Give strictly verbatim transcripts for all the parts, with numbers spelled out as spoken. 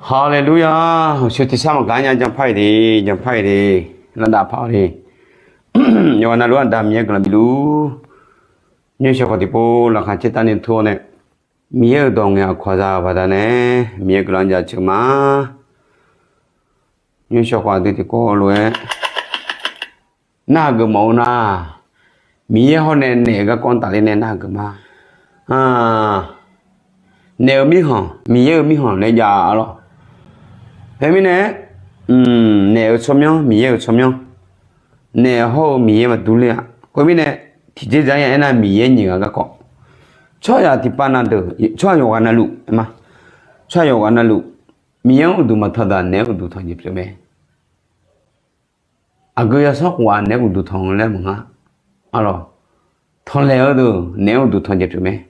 Haleluya! Uqshoe tiqsar maqgaq nya janrpar-iq de, janrpar-iq de, landav par-awr de. Yawqghaq navluf-anr Aqda Miqyaer guiqlanq bifluf. Nymrshawq khawf tiqpov laqkhaq caertavni tur-awr nae, Miqyaer-euq dawq ngaeq-aq kawqza-euq baqdanae, Miqyaer guiqlanq jaceuq ma. Nymrshawq khawf aqdui tiqkawv lof-aer narhaq geufmawf-eu nar, Miqyaer hawr nae naef-euq garkawv-anr tafler nae narhaq geuf ma. Naef-euq mirkhanq, Miqyaer-euq mirkhanq laer jav-a lawr. Khoermirnae, naef-euq tsawrmyanr, Miqyaer-euq tsawrmyanr, naef hawr-eu Miqyaer maqdur ler-a. Khoermirnae, tiqjeq dzaq-aer ya aernar, Miqyaer nyiq ghaq garkawv, tsawrhaqzaq tiqpav na deuq, tsawrhaq yawqghaq navluf ma, tsawrhaq yawqghaq navluf, Miqyaer-anr uqduq maqtanq daq naef-anr uqduq tanq jeq pyeuf mae. Aqgeu yawsanr khof-aq naef-anr uqduq tanq-eu laer maqnga. Arlawq, tanqlaeq-eu deuq naef-anr uqduq tanq jeq pyeuf mae.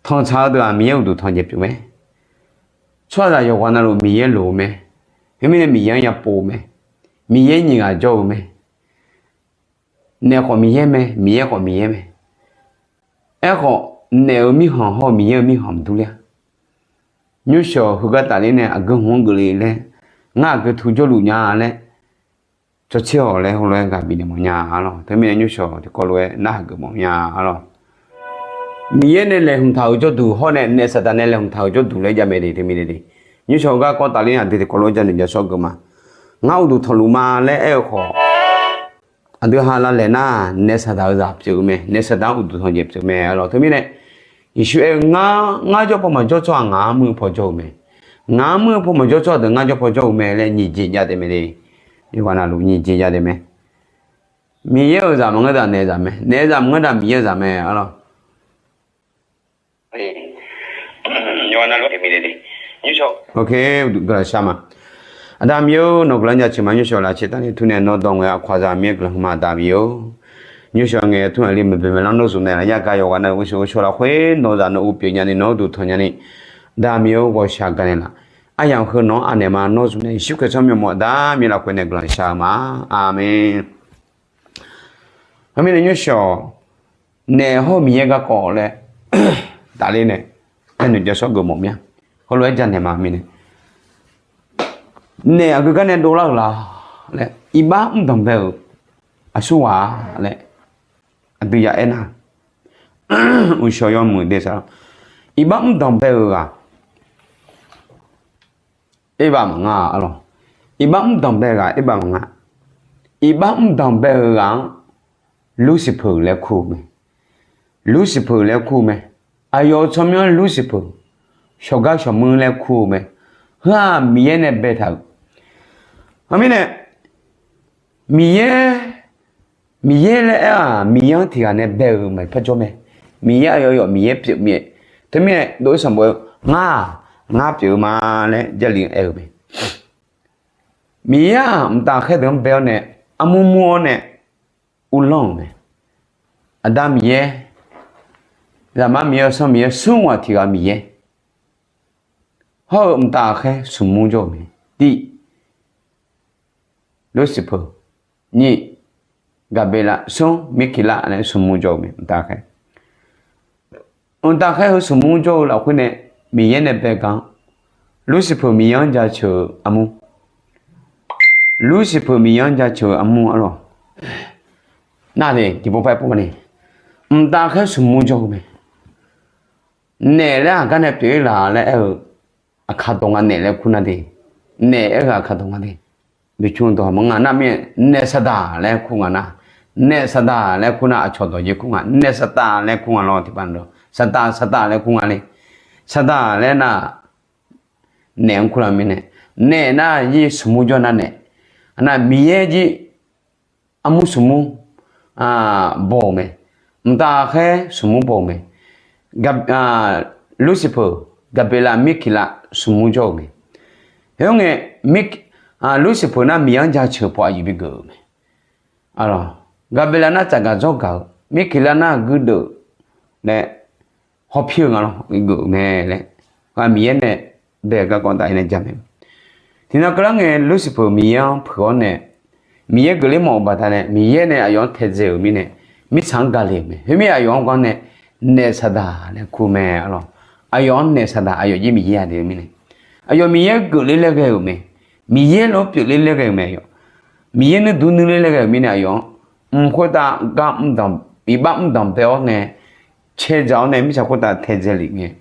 Tanqtsaq-eu deuq-aq Miqyaer uqduq tanq jeq pyeuf mae. Tsawrhaqzaq yawqghaq navluf Miqyaer loq-eu mae. Khoermirnae Miqyaer-anr yapov-eu mae. Miqyaer nyiq ghaq jawr-eu mae. Naef khawf Miqyaer mae, Miqyaer khawf Miqyaer mae. Aerkhawf, naef-euq mirkhanq hawr-eu Miqyaer-euq mirkhanq maqdur ler-a. Nymrshawq heugar tafler nae aqgeu hmq-anr geufle laer, ngar aqgeu tu jawrluf nya laer, tsawrtser-awq laer heulof-aer ghaq bifnaeq mawf nya-a lawr. Teumirnae nymrshawq tiqkawv lof-aer narhaq geufmawf nya-a lawr. Miqyaer nae laeqhmq taq-euq jawrduq hawr nae naef Saqdaq nae laeqhmq taq-euq jawrduq laer jav mae de, teumirnae de. Nymrshawq heugar kawv tafler nae aqdui tiqkawv lof-aer janaeq ja shawr geuf ma. Ngar uqduq tanqluf ma laer aer-eu khawf, aqdui ha lavlaeq nar, naef Saqdaq-eu zaq pyeuf-eu mae, naef Saqdaq-anr uqduq tanq jeq pyeuf mae lawr. Teumirnae, Yeqsur aer-eu, ngar, ngar jawr paw maqjawr tsawrhaq ngaq-anr muir-eu paw jawr-eu mae. Ngaq-anr muir-eu paw maqjawr tsawrhaq deuq ngar jawr paw jawr-eu mae laer nyiq jeq jav taef mae de. Yawqghaq navluf nyiq jeq jav taef mae. Miqyaer-euq zaq maqngeur daq naef zaq mae, naef zaq maqngeur daq Miqyaer-euq zaq mae, arlawq. Aqda Miqyaer-or, nawq guiqlanq jaceuq ma. Nymrshawq lafcaer tavni tmr nae nawr dawq ngaeq-a kawqzaq Miqyaer guiqlanq hmq ma Aqda Miqyaer-or. Nymrshawq ngaeq-eu tmr aqli maqbi maqlanr nawr zmq naeq laf yar gar yawqghaq navluf-eu sheuq-eu shaw lafkhoer nawq zaq nawq uv pyeuf nyani nawq-anr uqduq tanq nyani, Aqda Miqyaer-or, ghawqshaq gaqnaeq laf. Aryamq heu nawq-anr anaeq ma nawr zmq nae Yeqsur Kali tsawrmyanr mawf Aqda Miqyaer lafkhoer nae guiqlanq shar-eu ma. Aqmeq. Heumirnae nymrshawq, naef hawr-eu Miqyaer garkawv laer tafler nae, aernaeq jashawr geufmawf mir-a. Heulof-aer janaeq ma mirnae, naef aqgeu gar nae dovlar-euq la laer iqbax mr danqbae-euq aqsurghaq-a laer aqdui ya aernar, uqshawq yawmuiq de saq-awr, iqbax mr danqbae-euq ghaq, Erbav maqnga-a lawq. Iqbax mr danqbae ghaq Erbav maqnga. Iqbax mr danqbae-eu ghaq-anr Lursifeu laer kur-eu mae. Lursifeu laer kur-eu mae. Aqyawf-euq tsawrmyanr Lursifeu, shawqgar shawqmuir laer kur-eu mae. Heu-aq Miqyaer nae baetaq-euq. Heumirnae, Miqyaer, Miqyaer laer aer-aq Miqyaer-anr tiqghaq nae bae-euq maqpar jawr mae. Miqyaer aqyawf yawf Miqyaer pyeuf mir-aer. Teumirnae dov-ir sanqbof-eu ngar-aq, ngar pyeuf-eu ma laer Jarlif aer-eu mae. Miqyaer-aq mqtav khaer deuq-anr bae-awr nae armur mur-awr nae uvlanr-euq mae. Aqda Miqyaer, Zaqmar Miqyaer, Yawsanr Miqyaer, smr ghaq tiqghaq Miqyaer, hawr-eu mqtav khaer smq mur jawr-euq mae. Tiq, Lursifeu, nyiq, Gaqbeqlav, smr, Mirkiqlav nae smq mur jawr-euq mae mqtav khaer. Mqtav khaer heu smq mur jawr-eu lafkhoer nae Miqyaer nae bae gar-anr, Lursifeu Miqyaer-anr jaceuq-eu armur, Lursifeu Miqyaer-anr jaceuq-eu armur arlawq. Nar-aq tiqpov par pov ni, mqtav khaer smq mur jawr-eu mae. Naef laer aqgar nae pyeuf-ir laf laer aer-eu, aqkaq dawq nga naef laer kur nar de. Naef aer-eu aqkaq dawq nga de. Bicmr dawq maqnga nar mir-aer naef Saqdaq laer kur nga nar. Naef Saqdaq laer kur nar aqcawq dawq jeq kur nga. Naef Saqdaq laer kur nga lawr tiqpav dawq. Saqdaq, Saqdaq laer kur nga le. Saqdaq laer nar, naef-anr kur la mirnae, naef nar jir smq mur jawr nar naef. Nar Miqyaer jir armur smq mur baw-euq mae. Mqtav khaer smq mur baw-euq mae. Lursifeu, Gaqbeqlav, Mirkiqlav smq mur jawr-euq mae. Khoerngae, Lursifeu nar Miqyaer-anr jaceuq paw aqyuif bigeuf-euq mae. Gaqbeqlav nar tsafgaq dzawrgaq-eu, Mirkiqlav nar guirdeuv laer hawpir-eu nga lawr, geuf-euq mae laer, Miqyaer nae bae-eu garkawv taf-ir nae jamaeq. Tiqnan keuvlar ngae Lursifeu Miqyaer-anr peuq-awr nae, Miqyaer geufler mawf-eu baqdanae Miqyaer nae aqyawf-anr taedzae-euq mirnae, mirtsaq-anr gale-euq mae. Khoermir aqyawf-anr gar nae naef Saqdaq laer kur mae arlawq. Aqyawf-anr naef Saqdaq, aqyawf jir Miqyaer-a de-eu mirnae. Aqyawf Miqyaer geufler laer ghae-euq mae. Miqyaer lof-aer pyeufler laer ghae-euq mae aqyawf. Miqyaer nuiduq nuiler laer ghae-euq mirnae aqyawf-anr mq khoertav gar mr danq, iqbax mr danq bae-awr nae caedzaq-awr nae mirtsaq khoertav taedzae lef ngae,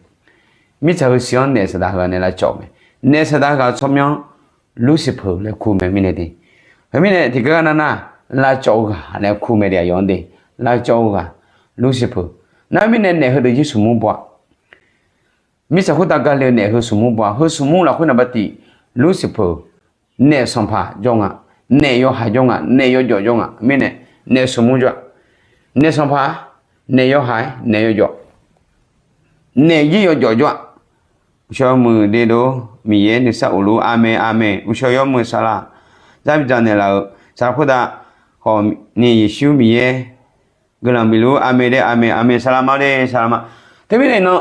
mirtsaq heu siq-anr naef saqdaq heughaq nae lavcawv-euq mae. Naef saqdaq heughaq tsawrmyanr Lursirpeuq laer kur mae mirnae de. Khoermirnae tiqgar gar nar nar, lavcawv-eu ghaq laer kur mae de aqyawf-anr de. Lavcawv-eu ghaq, Lursirpeuq. Nar mirnae naef heudeuq jir smq mur baw-a. Mirtsaq khoertav gale-eu naef heu smq mur baw-a. Heu smq mur lafkhoer naqba tiq, Lursirpeuq, naef sanqpaq jawr nga, naef yawhaiq jawr nga, naef yawjawf jawr nga mirnae, naef smq mur jawr-a. Naef sanqpaq, naef yawhaiq, naef yawjawf, naef jir yawjawf jawr-a. Uqshaw yawmuiq de dov, Miqyaer nuisar of luf-ur, aqmeq aqmeq. Uqshaw yawmuiq saqlaq, zar bidzaq naeqlaf-euq saqlaq khoertav khawf ni Yeqsur Miqyaer guiqlanq bif luf-ur, aqmeq de aqmeq aqmeq, saqlaq ma de saqlaq ma. Teumirnae iqnan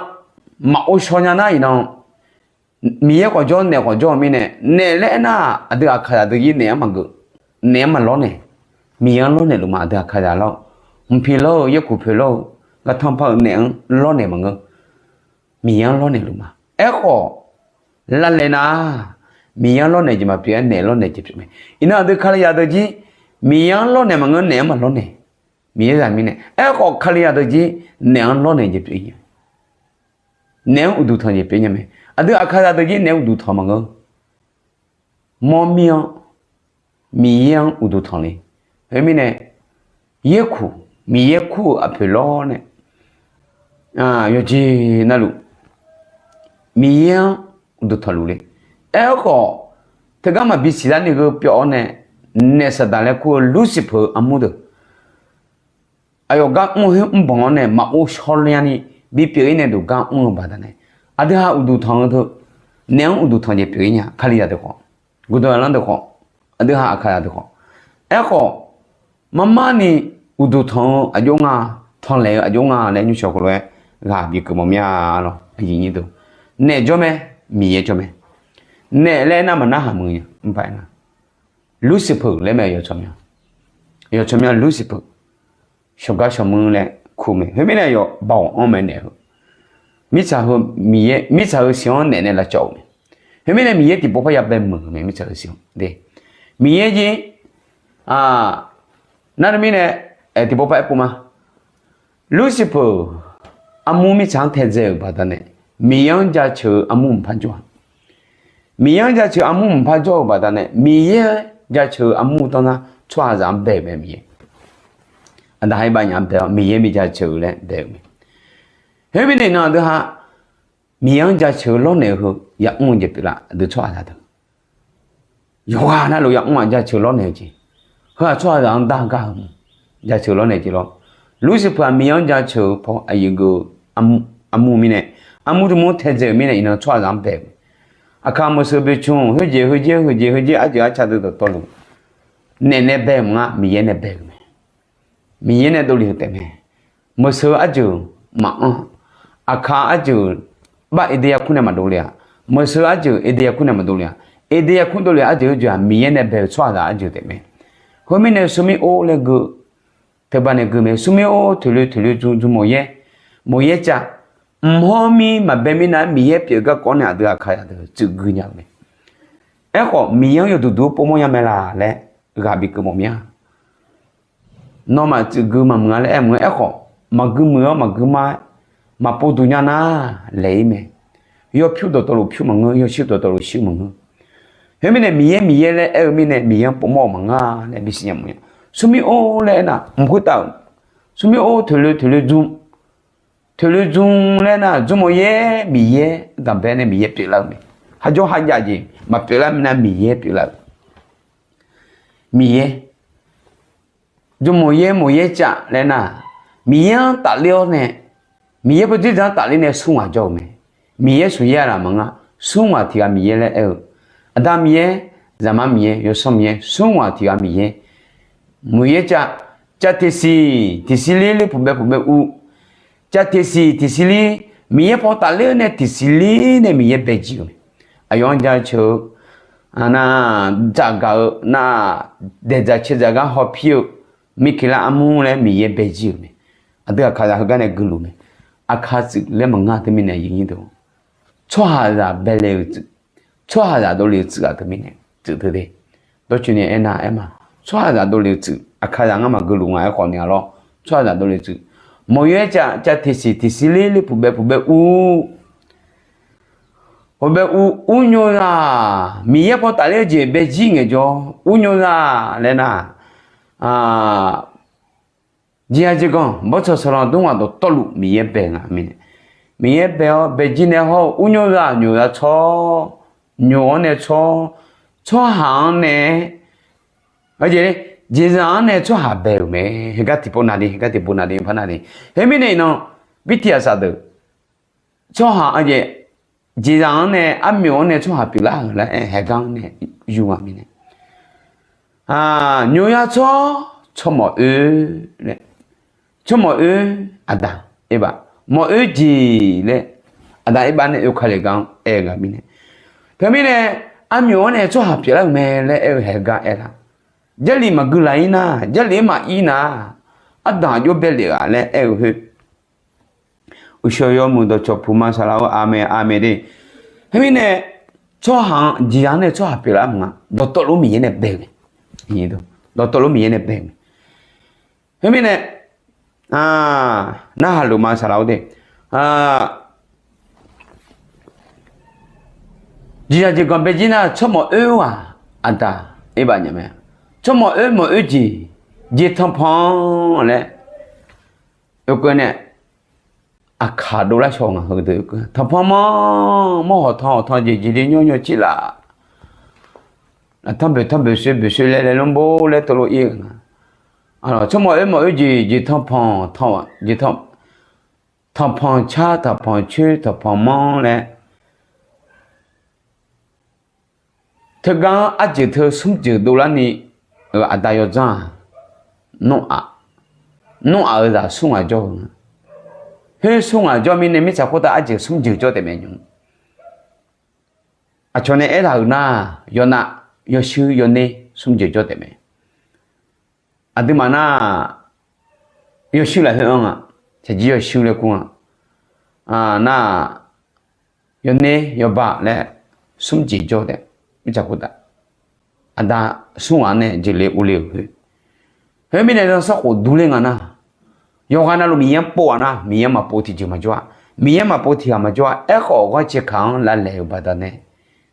maqghov shaw nya nar iqnan Miqyaer khawf jawr, naef khawf jawr-eu mirnae, naef laer aernar, aqdui aqkaqzaq deuq jir naef-anr maqgeuf, naef-anr maqlawrnaeq, Miqyaer-anr lawrnaeq luf ma. Aqdui aqkaqzaq lawr, mqpiq lawr-eu, yaerkuq poeq lawr-eu, gartanr par-eu naef-anr lawrnaeq maqngeur. Miqyaer-anr lawrnaeq luf ma. Aerkhawf, lavlaeq nar, Miqyaer-anr lawrnaeq jeq maqpyeuf-aer naef lawrnaeq jeq pyeuf mae. Iqnan aqdui Kalizaq deuq jir, Miqyaer-anr lawrnaeq maqngeur, naef-anr maqlawrnaeq. Miqyaer zaq mirnae. Aerkhawf Kalizaq deuq jir naef-anr lawrnaeq jeq pyeuf-ir nya. Naef-anr uqduq tanq jeq pyeuf-ir nya mae. Aqdui aqkaqzaq deuq jir naef-anr uqduq tanq maqngeur. Mawrmir-anr, Miqyaer-anr uqduq tanq le. Khoermirnae, yaerkuq, Miqyaer kur-euq aqpoeq lawr nae, yawqjeq navluf Miqyaer-anr uqduq tanqluf le. Aerkhawf, teugar maqbi siqlar ni gheu pyawv-awr nae, naef saqdaq laer kur-eu Lursirpeuq-eu armur deuq, aqyawf gar mr-eu khoer mrbanq-awr nae maqghov shaw nya ni bipyeuf-ir nae duq gar mr-eu baqdanae, aqdui ha uqduq tanq-eu teu, naef-anr uqduq tanq jeq pyeuf-ir nya. Kalizaq deuq khawf, guqdawq aqlanr deuq khawf, aqdui ha aqkaqzaq deuq khawf. Aerkhawf, marmar ni uqduq tanq-eu aqjox nga, tanqlaeq-eu aqjox nga laer nymrcawq khoerlof-aer ghaq bikeuv mawf mir-a lawr. Naef jawr mae, Miqyaer jawr mae. Naef laer aernar maqnar haq muiq nya mr ba aernar, Lursirpeuq laer mae, yawqtsawq mya, yawqtsawq mya Lursirpeuq shawqgar shawqmuir laer kur mae. Khoermirnae aqyawf baoq anr mae naef heu. Mirtsaq heu, Miqyaer mirtsaq heu siq-anr naef nae lavcawv-euq mae. Khoermirnae Miqyaer tiqpov parya bae muiq-euq mae mirtsaq heu siq-anr de. Miqyaer jir, nar teumirnae, tiqpov par aerpov ma. Lursirpeuq armur mirtsaq-anr taedzae-euq baqdanae, Miqyaer-anr jaceuq-eu armur mqpar jawr-a. Miqyaer-anr jaceuq-eu armur mqpar jawr-eu baqdanae, Miqyaer-anr jaceuq-eu armur danr nar tsawrhaqzaq-anr bae-euq mae Miqyaer. Aqda ha-ir bavnyaf-anr bae-awr Miqyaer bijaceuq-eu laer bae-euq mae. Khoermirnae iqnan aqdui ha Miqyaer-anr jaceuq-eu lawrnaeq-eu heu yamr-eu jeq pyeuflar aqdui tsawrhaqzaq deuq. Yawqghaq navluf yamr-aq jaceuq lawrnaeq-eu jeq. Heu-aq tsawrhaqzaq-anr dar gar-eu jaceuq lawrnaeq jeq lawr. Lursirpeuq-aq Miqyaer-anr jaceuq-eu paw aqyuif geuf-eu armur mirnae, armur dmur taedzae-euq mirnae iqnan tsawrhaqzaq-anr bae-euq. Aqkaq meuqseuq boeqcmq khoerjeq heujer heujeq heujer arjeuq arca deuq dawqtawvluf naef nae bae-euq maqnga, Miqyaer nae bae-euq mae. Miqyaer nae dovlef-euq taef mae. Meuqseuq arjeuq maqanr, aqkaq arjeuq bar Eqdeq yarkur nae maqdov le-aq, meuqseuq arjeuq Eqdeq yarkur nae maqdov le-aq, Eqdeq yarkur dovle-eu arjeuq-eu jeq-aq Miqyaer nae bae-euq tsawrhaqzaq arjeuq taef mae. Khoermirnae smrmir or laer geu, teuba nae geu mae. Smrmir or toeqloe toeqloe jm, jmq mawq yaer, mawq yaer cav, mq hawr mir maqbae mirnav-aer Miqyaer pyeuf-eu garkawv-anr nae aqdui aqkaq yadeuq tsuif gui nya-eu mae. Aerkhawf Miqyaer-anr yawduq duq-anr povmawr nya mae laq laer ghaq bikeuv mawf mir-a. Nawmaf tsuif gui maqmuiq-a laer aer mq-eu aerkhawf, maqgui muiq-awr maqgui mar-aer maqpov duq nya nar laeq-ir mae. Yawpyur dawqtawvluf pyur maqngeur, yawshuir dawqtawvluf shuir maqngeur. Khoermirnae Miqyaer Miqyaer laer aer-eu mirnae Miqyaer-anr povmawr-eu maqnga laer bisiq nya mq-a. Smrmir or laer aernar mq khoertav-euq, smrmir or toeqloe toeqloe jm, toeqloe jm laer nar jm mawq yaer Miqyaer daqbae nae Miqyaer pyeuflar-eu mae. Hajawr hajav jeq maqpyeuflar mirnav Miqyaer pyeuflar-eu. Miqyaer jm mawq yaer mawq yaer cav laer nar, Miqyaer-anr tafler-awr nae, Miqyaer pawdzer dzaq-anr tafler nae smr ghaq jawr-eu mae. Miqyaer smq yaer laf maqnga, smr ghaq tiq ghaq Miqyaer laer aer-eu. Aqda Miqyaer, Zaqmar Miqyaer, Yawsanr Miqyaer, smr ghaq tiq ghaq Miqyaer. Mawq yaer cav, cav tiqsiq tiqsiq ler ler puqbae puqbae uv, cav tiqsiq tiqsiq ler, Miqyaer paw tafler-eu nae tiqsiq ler nae Miqyaer bae jir-euq mae. Aqyawf-anr jaceuq-eu, nar dzaqgaq-eu nar, daeqdzaq caerdzaq gar hawpir-eu, Miqkeqlar armur laer Miqyaer bae jir-euq mae. Aqdui aqkaqzaq heugar nae guiluf mae. Aqkaq tsuif laer maqnga teumirnae aqyuif nyir deuq, tsawrhaqzaq bae le-euq tsuif, tsawrhaqzaq dovle-eu tsuif-aq teumirnae tsuif teu de. Dawrcoeni aernar aer ma, tsawrhaqzaq dovle-eu tsuif, aqkaqzaq ngar maqgeu luf nga aerkhawf ni-a lawr, tsawrhaqzaq dovle-eu tsuif, mawq-yoer-aer cav teqsiq tiqsiq ler ler puqbae puqbae ur, puqbae ur, ur nymr zaq, Miqyaer paw tafler-eu jeq baejir ngaejawr ur nymr zaq laer nar, jeqzaq jeqganq bawrtsanq sanqlanq dmr ghaq dawqtawvluf Miqyaer bae nga mirnae, Miqyaer bae-awr baejir nae hawr-eu ur nymr zaq nymq zaq tsawr, nymq-anr nae tsawr, tsawrhaq-anr nae, jeqzaq-anr nae tsawrhaq bae-euq mae. Heugar tiqpov nav de, heugar tiqpov nav de, par nav de. Khoermirnae iqnan birtiq aqsaq deuq, tsawrhaq-a jeq, jeqzaq-anr nae armyawf-anr nae tsawrhaq pyeuflar-euq laer aer haeqgar-anr nae yur nga mirnae, nymq zaq tsawr, tsawrmawf oer laer, tsawrmawf oer, aqda, Erbaf, mawf oer jeq laer, aqda Erbaf nae oe ka le gar-anr aer-eu nga mirnae, teumirnae armyawf-anr nae tsawrhaq pyeuflar-euq mae laer aer-eu haeqgar aer lar. Jarlif maqgui laq-ir nar, Jarlif-aer maqir nar, ardanq aqjox bae lef-aq laer aer-eu khoer, uqshawq yawmuiq dawqcawq puq ma saqlaq-eu aqmeq aqmeq de. Khoermirnae tsawrhaq-anr jeqzaq-anr nae tsawrhaq pyeuflar-euq nga, dawqtawvluf-aer Miqyaer nae bae-eu mae. Dawqtawvluf-aer Miqyaer nae bae-eu mae. Khoermirnae narhaq luf ma saqlaq-eu de. Jeqzaq jeqganq baejir nar tsawrmawf oer-aq, aqda, Erbaf nya mae. Tsawrmawf oer mawf oer jeq, jeqtanqpanq laer, oekeuv nae aqkaq dovlar shaw nga heudeuq oekeuv, tanqpanq manr, mawrhawq tan hawq tan jeq jeq le nymr nymr cir laf, laftanr boeqtanr boeqsoe boeqsoe laer laer lmr bor laer teulof ir-eu nga. Tsawrmawf oer mawf oer jeq, jeqtanqpanq, tanqpanq car tanqpanq coer tanqpanq manr laer teugar-anr arjeuq teu smr jeuq dovlarni-euq aqda yawdzanr-aq, nmr-aq, nmr-aq-euq zaq smr ghaq jawr-eu nga. Khoer smr ghaq jawr mirnae mirtsaq khoertav arjeuq smr jeuq jawr taef mae nymr. Aqcawq nae aertaq-euq nar, yawnav, yawshuir, yawner smr jeuq jawr taef mae. Aqduimaf nar, yawshuir lafkhoer anr-a, tsaqjir yawshuir laer kur-a, nar, yawner yawba laer smr jeq jawr taef, mirtsaq khoertav. Aqda smr ghaq-anr nae jeuqle urle-euq khoer. Khoermirnae zanrsanrkhof durler nga nar, yawqghaq navluf Miqyaer-anr pov-aq nar, Miqyaer maqpov tiqjeq maqjawr-a. Miqyaer maqpov tiqghaq maqjawr-a. Aerkhawf ghanrcae kaq-anr lavlaeq-euq baqdanae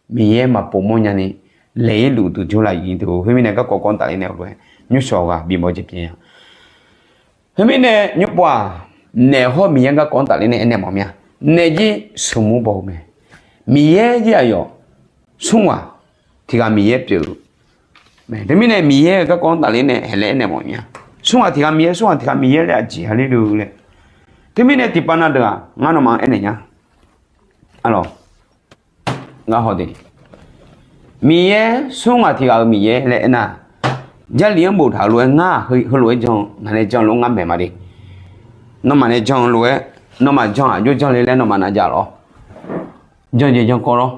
Miqyaer maqpov mawrnya ni laeq-ir luf duq jawr laf-ir deuq-or. Khoermirnae garkawv kawv-anr tafler nae lof-aer nymrshawq ghaq bimawr jeq pyaeq-a. Khoermirnae nymrpov-aq, naef hawr Miqyaer garkawv-anr tafler nae aernaeq mawf mir-a. Naef jir smq mur baw-eu mae. Miqyaer jir aqyawf smr ghaq tiqghaq Miqyaer pyeuf-eu mae. Teumirnae Miqyaer-euq garkawv-anr tafler nae haeq laer aernaeq mawf mir-a. Smr ghaq tiqghaq Miqyaer, smr ghaq tiqghaq Miqyaer laer aqjeq-a ler-eu laer. Teumirnae tiqpav na deuq-aq ngar nawmaf-anr aernaeq nya. Arlawq, ngar haw de. Miqyaer smr ghaq tiqghaq-euq Miqyaer laer aernar, Jarlif-anr boftaq-euq lof-aer ngar heulof-aer jan-eu ngaq nae jan lof-aer ngar maeq ma de. Nawmaf nae jan-eu lof-aer, nawmaf jan aqjox janle laer nawmaf nav jav lawr. Jan jeq jan kawv lawr.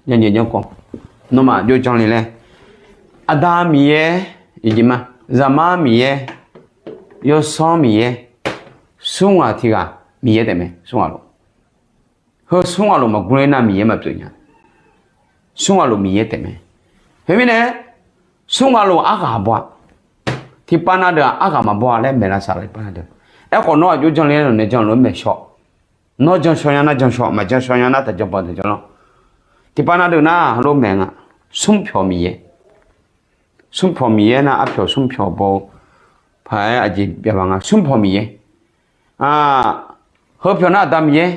Jan jeq jan kawv. Nawmaf aqjox janle laer, Aqda Miqyaer, iqjeq ma, Zaqmar Miqyaer, Yawsanr Miqyaer, smr ghaq tiqghaq Miqyaer taef mae smr ghaq lof. Heu smr ghaq lof maqgurler nar Miqyaer maqpyeuf nya. Smr ghaq lof Miqyaer taef mae. Khoermirnae smr ghaq lof arghaq baw-a. Tiqpav na deuq-aq arghaq maqbaw-a laer maeqlaf saqlaq tiqpav na deuq. Aerkhawf nawr aqjox janle-aer nawq nae jan lof-aer maeqshawr. Nawr jan shaw nya nar jan shaw, maqjan shaw nya nar taqjan baw taqjan lawr. Tiqpav na deuq nar heulof maeq nga. Smr pyawq Miqyaer. Smr pyawq Miqyaer nar arpyawq smr pyawq baw-eu paq-aer aqjeq byaqbaq nga. Smr pyawq Miqyaer, heu pyawq nar Aqda Miqyaer,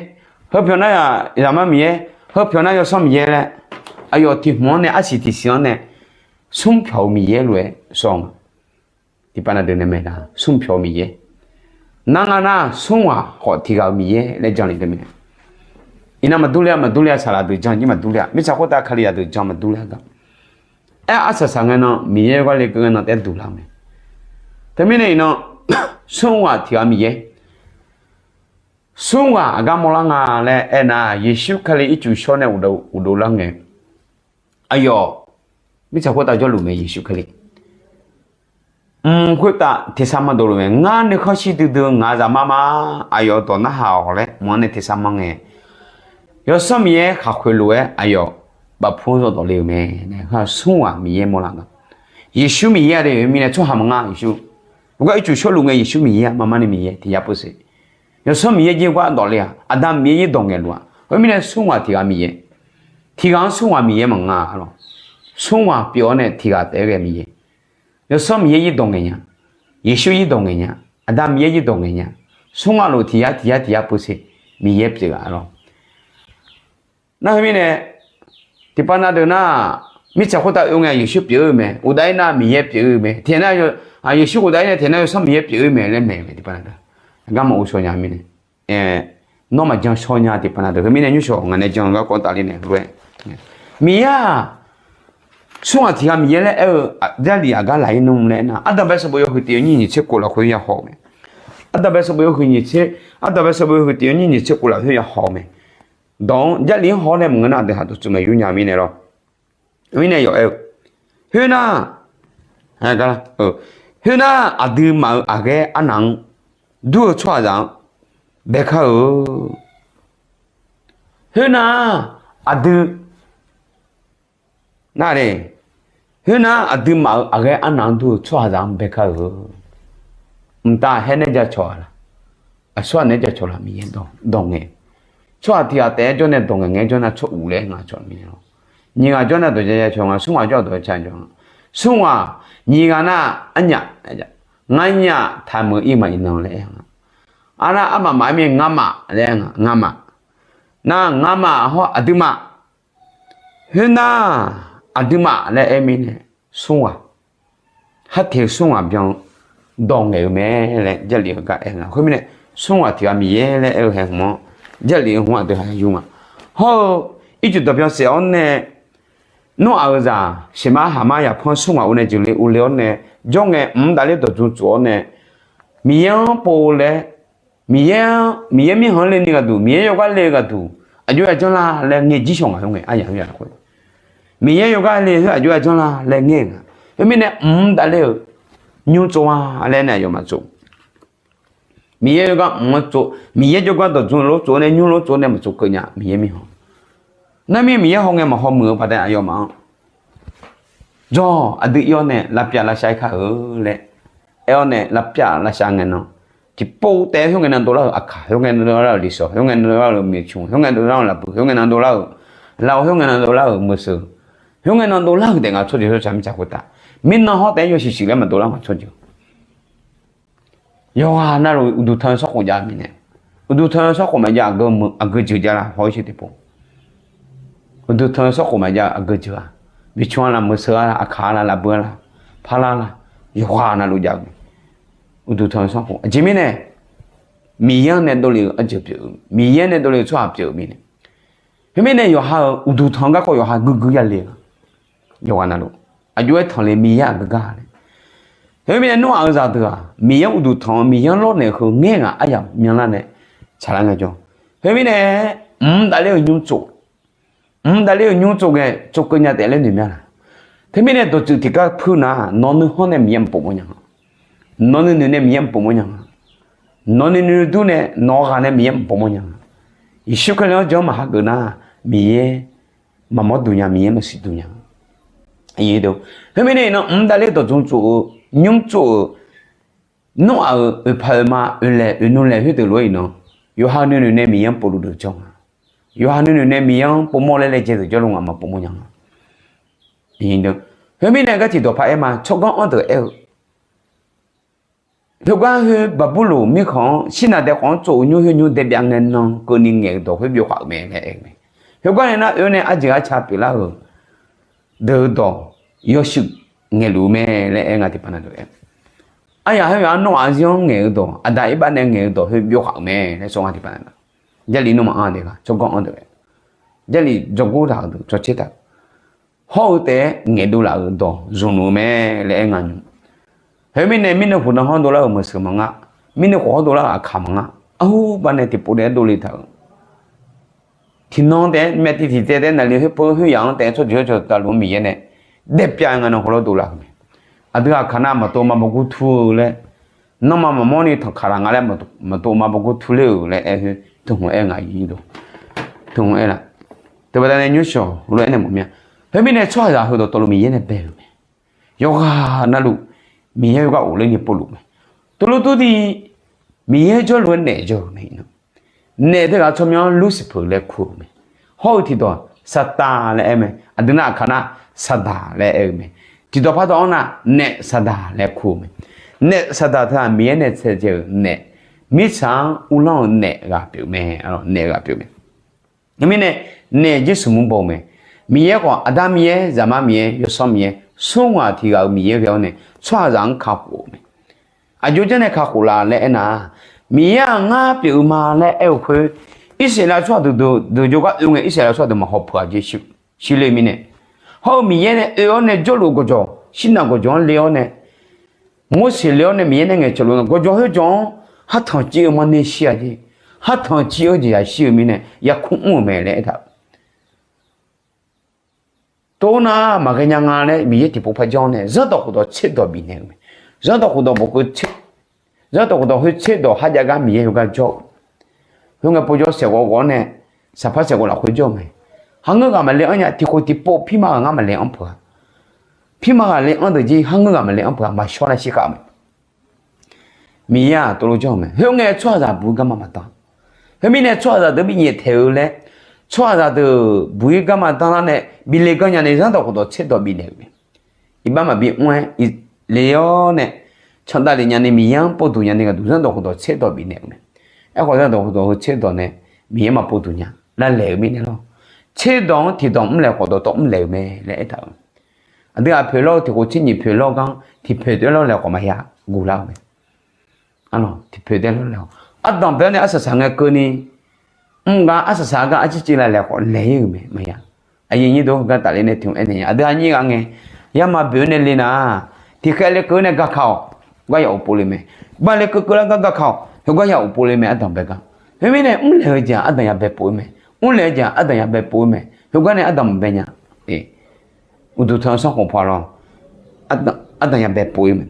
heu pyawq nar Zaqmar Miqyaer, heu pyawq nar Yawsanr Miqyaer laer, aqyawf tiq hmq-anr nae arsiq tiqsiq-anr nae smr pyawq-eu Miqyaer lof-aer sawr nga. Tiqpav na deuq nae maeq-a smr pyawq-eu Miqyaer. Nar nga nar smr ghaq khawf tiqghaq-eu Miqyaer laer jan le deuq mae. Iqnan maqdur ler-a, maqdur ler-a, saqlaq deuq jan jir maqdur ler-a, mirtsaq khoertav Kalizaq deuq jan maqdur ler-a gar. Aer arsaq saq ngae nan Miqyaer gar le keuv ngae nan taef-aer duq lar-eu mae. Teumirnae iqnan smr ghaq tiqghaq-eu Miqyaer, smr ghaq aqgar mawrlar nga laer aernar, Yeqsur Kali ircuf shawr nae uqdov lar ngae, aqyawf mirtsaq khoertav jawrluf mae Yeqsur Kali. Mq khoertav teqsar manr dovluf mae. Ngar nuikhanr shir duidui-eu ngaq-euq zaqmar ma, aqyawf-euq dawq narhaq-awq laer mq-anr nae teqsar manr ngae, Yawsanr Miqyaer khaqkhoeq lof-aer aqyawf bafpur-anr zawdawq le-euq mae. Smr ghaq Miqyaer mawrlar nga. Yeqsur Miqyaer-a de, khoermirnae tsawrhaq maqnga Yeqsur. Heugar ircuf shawrluf ngae Yeqsur Miqyaer-a, marmarni Miqyaer tiq yar pov se. Yawsanr Miqyaer jir heugar dawq le-aq, Aqda Miqyaer jir dawq ngaeqluf-aq, khoermirnae smr ghaq tiq ghaq Miqyaer. Tiq ghaq-anr smr ghaq Miqyaer maqnga lawq. Smr ghaq pyeuf-awr nae tiq ghaq taef-aer ghae Miqyaer. Yawsanr Miqyaer jir dawq ngaeq nya. Yeqsur jir dawq ngaeq nya. Aqda Miqyaer jir dawq ngaeq nya. Smr ghaq lof tiq yar tiq yar tiq yar pov se Miqyaer pyeuf-a lawq. Nar khoermirnae, tiqpav na deuq nar, mirtsaq khoertav oe ngae Yeqsur pyeuf-eu mae, ghofdav-ir nar Miqyaer pyeuf-eu mae, tiqnar, Yeqsur ghofdav-ir nae tiqnar Yawsanr Miqyaer pyeuf-eu mae laer maeq-eu mae tiqpav na deuq. Aqgar maqghov shaw nya mirnae. Nawr maqjan shaw nya tiqpav na deuq. Khoermirnae nymrshawq ngaq nae jan-eu garkawv tafler nae lof-aer, Miqyaer-aq, smr ghaq tiq ghaq Miqyaer laer aer-eu, Jarlif aqgar laq-ir nmr laer aernar, Ardanqbae sanqbof yawhuiq tiq yawnyir nyiq tser kof lafkhoer ya haw-eu mae. Ardanqbae sanqbof yawhuiq nyiq tser, Ardanqbae sanqbof yawhuiq tiq yawnyir nyiq tser kof lafkhoer ya haw-eu mae. Dawq-anr Jarlif-anr haw-awr nae maqngeur nar aqdui haq dawqtsuif maqyur nya mirnae lawr. Mirnae yawf aer-eu, khoernar, khoernar aqduimaf-euq aqghaer arnaq-anr dur-eu tsawrhaqzaq-anr baekar-eu. Khoernar aqdui, nar, khoernar aqduimaf-euq aqghaer arnaq-anr dur-eu tsawrhaqzaq-anr baekar-eu. Mqtav haer nae jacawq-a laq? Aqsurghaq nae jacawq laq? Miqyaer dawq ngaeq. Tsawrhaq tiq ghaq taef-aer jawr nae dawq ngaeq ngae-aer jawr nar tsawr uq laer ngaq cawq mirnae lawr. Nyiq ghaq jawr nar dawq ja jacawq nga, smr ghaq jawr dawq ja jacawq nga. Smr ghaq nyiq ghaq nar arnyaf, ngar nyaf taqmeuq ir maq iqnan laer aer nga. Arnar armaf maf-aer mir ngamaf laer aer nga, ngamaf. Nar ngamaf hawr aqduimaf. Khoernar aqduimaf laer aer mirnae smr ghaq, harteq-eu smr ghaq byan dawq ngaeq-eu mae laer Jarlif-eu gar aer nga. Khoermirnae smr ghaq tiq ghaq Miqyaer laer aer-eu hae hmq-anr Jarlif-eu hmq aqdui haq yur nga. Hawr-eu ircuf dawq byan saef-awr nae, Noraq-euq zaq Seqmar Haqmar yaqpanr smr ghaq ur nae jeuqle urle-awr nae, jawr ngae mq davler dawqdzm tsof-awr nae, Miqyaer-anr pov laer, Miqyaer, Miqyaer mirkhanq-anr le ni gharduq, Miqyaer yawgar le-eu gharduq, aqjox ya janr la laer ngae jir shawq ngaq khoer ngae, aryaq khoer ya khoer. Miqyaer yawgar le khoer aqjox ya janr la laer ngae nga. Khoermirnae mq davler-euq nymr tsov-a laer nae aqyawfmaf tsov. Miqyaer yawgar mq-anr tsov, Miqyaer jawrgar dawqdzm lof tsov nae nymr lof tsov nae maqtsov keuv nya Miqyaer mirkhanq. Nar mir Miqyaer haw ngae maqhaw muiq-eu baqdanae aqyawfmaf-anr, jawr aqdui ir-awr nae lavpyav lavshav-aer kar-eu laer aer-awr nae lavpyav lavshav ngae nan, tiqpov taef-aer khoerngae nan dovlar-euq aqkaq, khoerngae nan dovlar-euq lifshawq, khoerngae nan dovlar-euq maeqcmq, khoerngae nan dovlar-euq lafbuiq, khoerngae nan dovlar-euq lar-eu, khoerngae nan dovlar-euq meuqseuq, khoerngae nan dovlar-euq taef ngaq tsawrjeuq tsawrca mirtsaq khoertav, mirnan hawr taef-aer yawshuif shuif laer maqdovlar-eu ngaq tsawrjeuq. Yawqghaq navluf uqduq tan-eu sarkhof jav-eu mirnae, uqduq tan-eu sarkhof maqjav aqgeu jeuq jav la haw-ir sher tiqpov. Uqduq tan-eu sarkhof maqjav aqgeu jeuq-a, miqcmq-a la, meuqseuq-a la, aqkaq-a la, lafbuiq-a la, parlar la, yawqghaq navluf jav-eu uqduq tan-eu sarkhof. Aqjeq mirnae, Miqyaer-anr nae dovle-euq arjeuq pyeuf-eu, Miqyaer nae dovle-euq tsawrhaq pyeuf-eu mirnae, khoermirnae yawqha-euq uqduq tan-eu garkawv yawqha guiqguiq yale-a. Yawqghaq navluf aqjox-aer tanqle Miqyaer-aq geugar laer. Khoermirnae Noraq-euq zaqdeuq-aq Miqyaer-anr uqduq tanq-eu, Miqyaer-anr lawrnaeq heu ngaer ngaq aryamq myanlar nae tsaqlar ngaejawr. Khoermirnae mq davler-euq nymr tsov, mq davler-euq nymr tsov ngae tsov keuv nya taef laer noeq mya laq? Teumirnae dawqtsuif tiqgar puir nar nawq nuihanr nae Miqyaer maqpov mawrnya nga. Nawq nuinoeq nae Miqyaer maqpov mawrnya nga. Nawq nuinoeq dur nae nawq ghaq nae Miqyaer maqpov mawrnya nga. Yeqsur Kali-anr jan-anr maqhageuf nar Miqyaer maqmawr duq nya, Miqyaer maqsiq duq nya. Khoermirnae iqnan mq davler dawqdzm tsof-eu nymr tsov-euq Noraq-euq oeqpaq oeqma oeqlaeq oeqnu laeq khoerdeuq lof-aer iqnan, yawqha nuinoeq nae Miqyaer-anr povluf deuq jawr nga. Yawqha nuinoeq nae Miqyaer-anr povmawr laer laejae deuq jawrluf nga maqpov mawrnya nga. Khoermirnae gar tiqdawq paq-aer ma tsawrganr anr deuq aer-eu, khoergar khoer Baqburloq mirkhanq-anr shirnav dae khawf-anr tsov-eu nymr khoer nymr daebyav ngae nan keuvni ngaeq-eu dawq khoer byov khaq-euq mae laer aer-eu mae. Khoergar nae nar oe-awr nae arjeuq arca pyeuflar-euq deuq-eu dawq yawshuif ngaeqluf-eu mae laer aer nga tiqpav na deuq aer. Aryaq khoer yawqha Noraq-eu zir-anr ngaeq-eu dawq, Aqda Irbav nae ngaeq-eu dawq khoer byov khaq-euq mae laer sawr nga tiqpav na. Jarlif nmr maqanr-a de gar tsawrganr anr deuq aer, Jarlif dzawgor taq-euq deuq cawtser taq-euq hawr-eu taef-aer ngaeqdov laf-euq dawq zmqluf-eu mae laer aer nga nymr. Khoermirnae mirnae khof nan hawr dovlar-euq meuqseuq maqnga, mirnae khof hawr dovlar-euq aqkaq maqnga, arhubav nae tiqpov daef-aer dovle taq-euq tiqnan taef-aer myavtiv tiqtaev taef-aer naqli khoer pov khoeryaq-anr taef-aer tsawrjeuq tsawrjeuq tavluf-anr Miqyaer nae daefpyav nga nan hawr lawr dovlar-euq mae. Aqdui aqkaq nar maqtov ma bawgur tur-eu laer, nanrma maqmawr ni tanqkaq laf nga laer maqtov ma bawgur tur ler-euq laer aer khoer teuhmq aer nga. Teuhmq aer laf. Teubaqda nae nymrshawq lof-aer nae mawf mir-a. Khoermirnae tsawrhaqzaq heudawq tawvluf Miqyaer nae bae-euq mae. Yawqghaq navluf Miqyaer heugar ghofler ni povluf mae. Teulof tov ni Miqyaer jawrluf-aer naef jawr-euq mae. Naef teughaq tsawrmyanr-anr Lursifeu laer kur-euq mae. Hawr-eu tiqdawq Saqtaq laer aer mae. Aqdui nar aqkaq nar Saqdaq laer aer-eu mae. Tiqdawq pardawq-anr nar naef Saqdaq laer kur-eu mae. Naef Saqdaq teughaq Miqyaer nae tsaevdzae-euq naef, mirtsaq-anr uvlanr-eu naef ghaq pyeuf mae. Naef ghaq pyeuf mae. Khoermirnae, naef Yeqsur mur baw-eu mae. Miqyaer khawf, Aqda Miqyaer, Zaqmar Miqyaer, Yawsanr Miqyaer, smr ghaq tiq ghaq-euq Miqyaer ghae-awr nae tsawrhaqzaq-anr kakhof-eu mae. Aqjox janr nae kakhof laf laer aernar, Miqyaer-aq ngar pyeuf-eu ma laer aer-eu khoer, Irsaqleqlav tsawrhaq deuq deuq jawrgar oe ngae, Irsaqleqlav tsawrhaq deuq maqhaw peuq-a jeq shir-eu mirnae, hawr-eu Miqyaer nae oe-awr nae jawrluf-eu gawqjawq, shirnav gawqjawq-anr le-awr nae, Morseq le-awr nae Miqyaer nae ngaeqcawq luf-eu gawqjawq khoerjawq-anr hartanq cir-eu marner shir-a jeq, hartanq cir-eu jeq yashir-eu mirnae yarkmr mr-euq mae laer aertaq-euq. Tov nar maqghae nya nga laer Miqyaer tiqpov par janr-awr nae zanrdawq khofdawq tserdawq bifnaeq-euq mae. Zanrdawq khofdawq bofkeuv tser, zanrdawq khofdawq khoer tserdawq kharjav gar Miqyaer heugar jawr-eu. Khoerngae povjawr saeqghawv ghawv-awr nae saqpar saeqghawv lafkhoer jawr-eu mae. Kharngeur ghaq maqle anr nya, tiqkhof tiqpov pirma ghaq ngar maqle anr peuq-a. Pirma ghaq le anr deuq jir kharngeur ghaq maqle anr peuq-a, maqshawr nar shirkhav-eu mae. Miqyaer-aq tov lof janr-eu mae. Khoerngae tsawrhaqzaq buq-eu garma maqdan. Khoermirnae tsawrhaqzaq deuq bi nyaeftaeq-eu laer, tsawrhaqzaq deuq buq-ir garma danlar nae bi le gar nyani zanrdawq khofdawq tserdawq bifnaeq-euq mae. Iqbax maqbi mr-aer le-awr nae, candav lef nyani Miqyaer-anr povduq nyani gharduq zanrdawq khofdawq tserdawq bifnaeq-euq mae. Aerkhawf zanrdawq khofdawq heu tserdawq nae Miqyaer maqpovduq nya lavlaeq-euq mirnae lawr. Tserdawq-anr tiqdawq mrlaeq khawf dawqtawv mrlaeq-euq mae laer aertaq-euq. Aqdui ghaq poeq lawr-eu tiqkhof tsernyif poeq lawr gar-anr tiqpoeq taef-aer lawrlaeq khawf maqya guvlar-eu mae. Arlawq tiqpoeq taef-aer lawrlaeq-awq. Ardanq bae-awr nae arsaq saq ngae keuvni mr gar arsaq saq-eu gar arcir civ lavlaeq khawf laeq-ir-euq mae maqya. Aqyuif aqnyir deuq-or, heugar tafler nae tiq hmq aernaeq nya. Aqdui aqnyir ghaq ngae yarma boeq-awr nae le nar, tiqkhaeq le keuv-awr nae gakaq-awq, gar ya of pov le mae. Bav le keuv keuv lar gar gakaq-awq, heugar ya of pov le mae ardanq bae gar. Khoermirnae mrlaeq-eu jeq-aq ardanq ya bae pov-ir mae. Mrlaeq-eu jeq-aq ardanq ya bae pov-ir mae. Heugar nae ardanq maqbae nya. Uqduq tanq-eu sanrkhof paw lawr, ardanq ya bae pov-ir mae.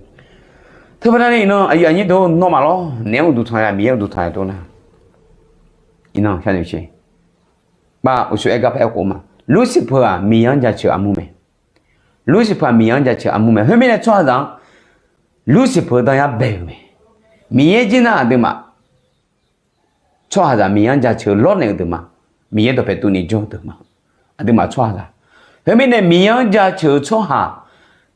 Teubaqda nae iqnan aqyuif aqnyir deuq-or, nawmaf lawr naeq-anr uqduq tanq ya, Miqyaer uqduq tanq ya dov nar, iqnan sharnoeq sher. Bav uqshoe aer gar par aerkhof ma. Lursifeu-aq Miqyaer-anr jaceuq armur mae. Lursifeu-aq Miqyaer-anr jaceuq armur mae. Khoermirnae tsawrhaqzaq-anr Lursifeu danqya bae-euq mae. Miqyaer jir nar aqduimaf tsawrhaqzaq Miqyaer-anr jaceuq-eu lawrnaeq-eu deuq ma. Miqyaer dawqpae tuvni jawr-eu deuq ma. Aqduimaf tsawrhaqzaq. Khoermirnae Miqyaer-anr jaceuq-eu tsawrhaq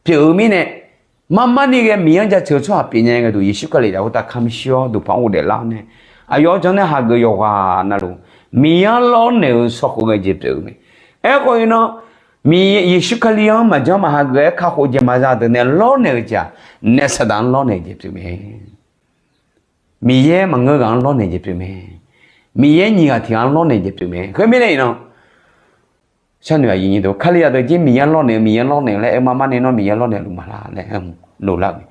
pyeuf-eu mirnae, marmarni ghae Miqyaer-anr jaceuq-eu tsawrhaq pyeufnya gharduq Yeqsur Kali zaqkhav khoertav kamq shir-awr duqpar ghofdaef lar-awr nae, aqyawf-anr janr nae hageuf yawqghaq navluf Miqyaer-anr lawrnaeq-eu shawkhof ghae jeq pyeuf-eu mae. Aerkhawf iqnan, Miqyaer Yeqsur Kali-anr maqjanr maqhageuf-aer kakhof jeq maqza deuq nae lawrnaeq-eu jeq-aq, naef Saqdaq-anr lawrnaeq jeq pyeuf mae. Miqyaer maqngeur ghaq-anr lawrnaeq jeq pyeuf mae. Miqyaer nyiq ghaq tiq ghaq-anr lawrnaeq jeq pyeuf mae. Khoermirnae iqnan, sharnoeq aqyuif aqnyir deuq, Kalizaq deuq jir Miqyaer-anr lawrnaeq-eu, Miqyaer-anr lawrnaeq-eu laer aer marmarni nawr Miqyaer-anr lawrnaeq luf maqlar laer aer-eu loq lar-eu mae.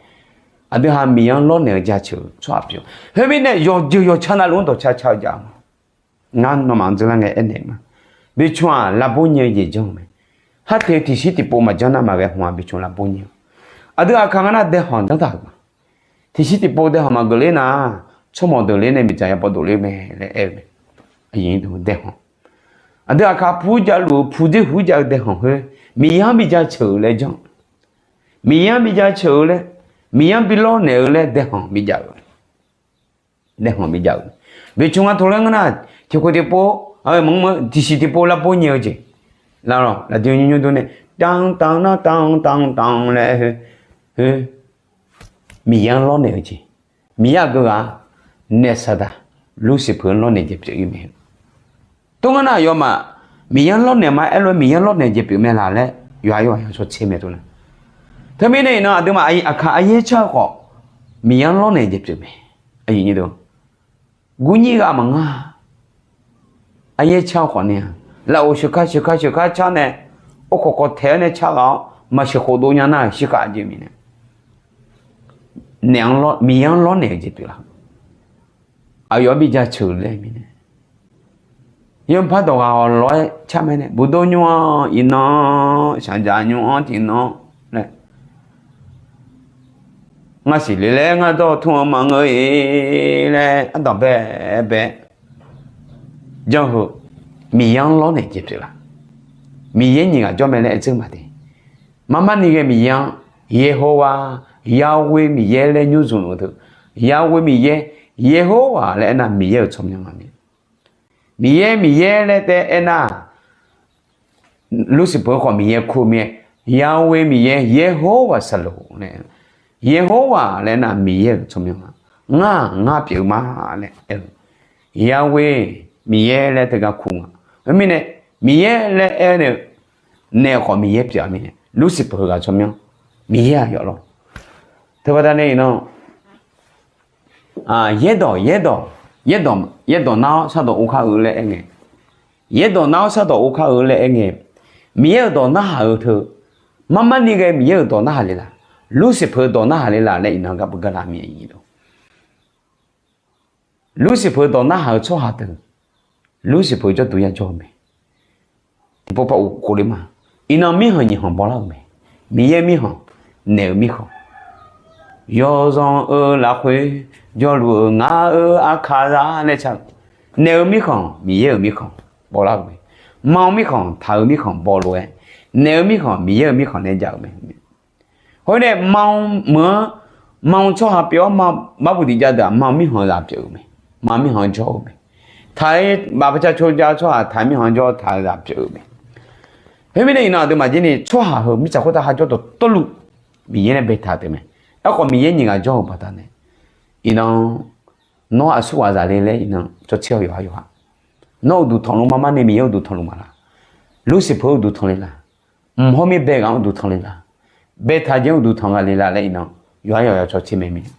Aqdui ha Miqyaer-anr lawrnaeq-eu jaceuq-eu tsawrhaq pyeuf. Khoermirnae yawqjeuq yawqtsa navluf-anr dawqtsa tsa-eu jav ma. Ngar nawmaf-anr dzeurlar ngae aernaeq ma. Beqcmq-aq lavbor nyae-eu jeq janr-eu mae. Kharteq tiqshir tiqpov maqjanr nar maqghae hmq-aq beqcmq lavbor nyae-eu. Aqdui aqkaq ngar nar daehanq janr taq-euq ma. Tiqshir tiqpov daehanq maqgeuf ler nar, tsawrmawq deuq ler nae miqdzaq ya bawdof ler mae laer aer-eu mae. Daehanq. Aqdui aqkaq pur javluf-eu pu dzer huq jav-eu daehanq khoer, Miqyaer-anr bi jaceuq-eu laer janr. Miqyaer-anr bi jaceuq-eu laer, Miqyaer-anr bi lawrnaeq-eu laer daehanq bijav-eu. Daehanq bijav-eu. Beqcmq nga tov laer ngeur nar, tiqkhof tiqpov, maqngeur tiqshiq tiqpov lavbor nyae-eu jeq. Laflawq lafdui nymr nymr dur nae, tanq tanq nar tanq tanq tanq laer, Miqyaer-anr lawrnaeq-eu jeq. Miqyaer aqgeu ghaq, naef Saqdaq, Lursifeu-anr lawrnaeq jeq pyeuf-ir mae. Tov ngar nar aqyawfmaf Miqyaer-anr lawrnaeq ma aer lof-aer Miqyaer-anr lawrnaeq jeq pyeuf mae laq laer yawqha yawqha yawqha shawr tser mae tov nar. Teumirnae iqnan aqduimaf aqkaq aryaer car-eu khawf, Miqyaer-anr lawrnaeq jeq pyeuf mae. Aqyuif aqnyir deuq, gurnyir ghaq maqngeur-a. Aryaer car-eu khawf ni-a, lafov sheuqkar sheuqkar sheuqkar car nae, orkawq kawq taeq-aer nae car ghaq-awr maqsheuq khofdov nya nar-euq shirkhav jeq mirnae, naef-anr, Miqyaer-anr lawrnaeq-eu jeq pyeuf la? Aqyawf-anr bi jaceuq laer mirnae, yawpar dawq ghaq hawq lawr-aer car mae nae, buqdov nymr-anr iqnan, shaqdzaq nymr-anr tiqnan laer, ngar siqle laer ngar dawr tmr-eu maqngeur-iq laer ardanq bae bae janr heu, Miqyaer-anr lawrnaeq jeq pyeuf la? Miqyaer nyiq ghaq jawr mae laer aer dzeur ma de. Marmarni ghae Miqyaer-anr, Yeqhowa, Yahweh Miqyaer laer nymr zmq luf-eu teu, Yahweh Miqyaer, Yeqhowa laer aernar, Miqyaer-euq tsawrmyanr nga mir. Miqyaer, Miqyaer laer taef aernar, Lucifer khawf Miqyaer kur-eu mir-aer, Yahweh Miqyaer, Yeqhowa Saloq laer, Yeqhowa laer aernar, Miqyaer-euq tsawrmyanr nga. Ngar, ngar pyeuf-eu ma laer aer-eu. Yahweh, Miqyaer laer teugar kur nga. Khoermirnae, Miqyaer laer aer nae, naef khawf Miqyaer pyeuf-a mirnae, Lucifer heughaq tsawrmyanr, Miqyaer-aq yawf lawr. Teubaqda nae iqnan, yaerdawq, yaerdawq, yaerdawq, yaerdawq nar-awr shardawq ur kar-eu laer aer ngae, yaerdawq nar-awr shardawq ur kar-eu laer aer ngae, Miqyaer-euq dawq narhaq-eu teu, marmarni ghae Miqyaer-euq dawq narhaq le laq, Lucifer dawq narhaq le laq laer iqnan gar beugar lar mir-a. Lucifer dawq narhaq-eu tsawrhaq deuq, Lucifer jawrduq yajawr-eu mae. Tiqpov par uqkhof le ma. Iqnan mirkhanq nyiq khanq bawlar-euq mae. Miqyaer mirkhanq, naef-euq mirkhanq. Yawzanq-eu lafkhoer jawrluf-eu ngar-eu aqkaqzaq laer car-eu, naef-eu mirkhanq, Miqyaer-euq mirkhanq bawlar-euq mae. Ma-eu mirkhanq, taq-eu mirkhanq bawlof-aer, naef-eu mirkhanq, Miqyaer-euq mirkhanq nae jav-euq mae. Khoernae ma meuq-anr, ma tsawrhaq pyeuf-awr ma, barbuq tiqjav deuq-aq ma mirkhanq zaq pyeuf-eu mae. Ma mirkhanq jawr-eu mae. Taq-ir baf paca cojav tsawrhaq taq mirkhanq jawr-eu taq-eu zaq pyeuf-eu mae. Khoermirnae iqnan aqduimaf jir ni tsawrhaq heu mirtsaq khoertav ha jawr dawqtawvluf Miqyaer nae baetaq-eu taef mae. Aerkhawf Miqyaer nyiq ghaq jawr-eu baqdanae, iqnan nawr aqsurghaq zaq le laer iqnan cawtser-awq yawqha yawqha. Nawr uqduq tanqluf marmarni Miqyaer uqduq tanqluf maqlaq. Lucifer uqduq tanq le laq. Mq hawr mir bae ghaq-anr uqduq tanq le laq. Baetaq jeq-anr uqduq tanq ghaq le laq laer iqnan yawqha yawqha cawtser mae mirnae.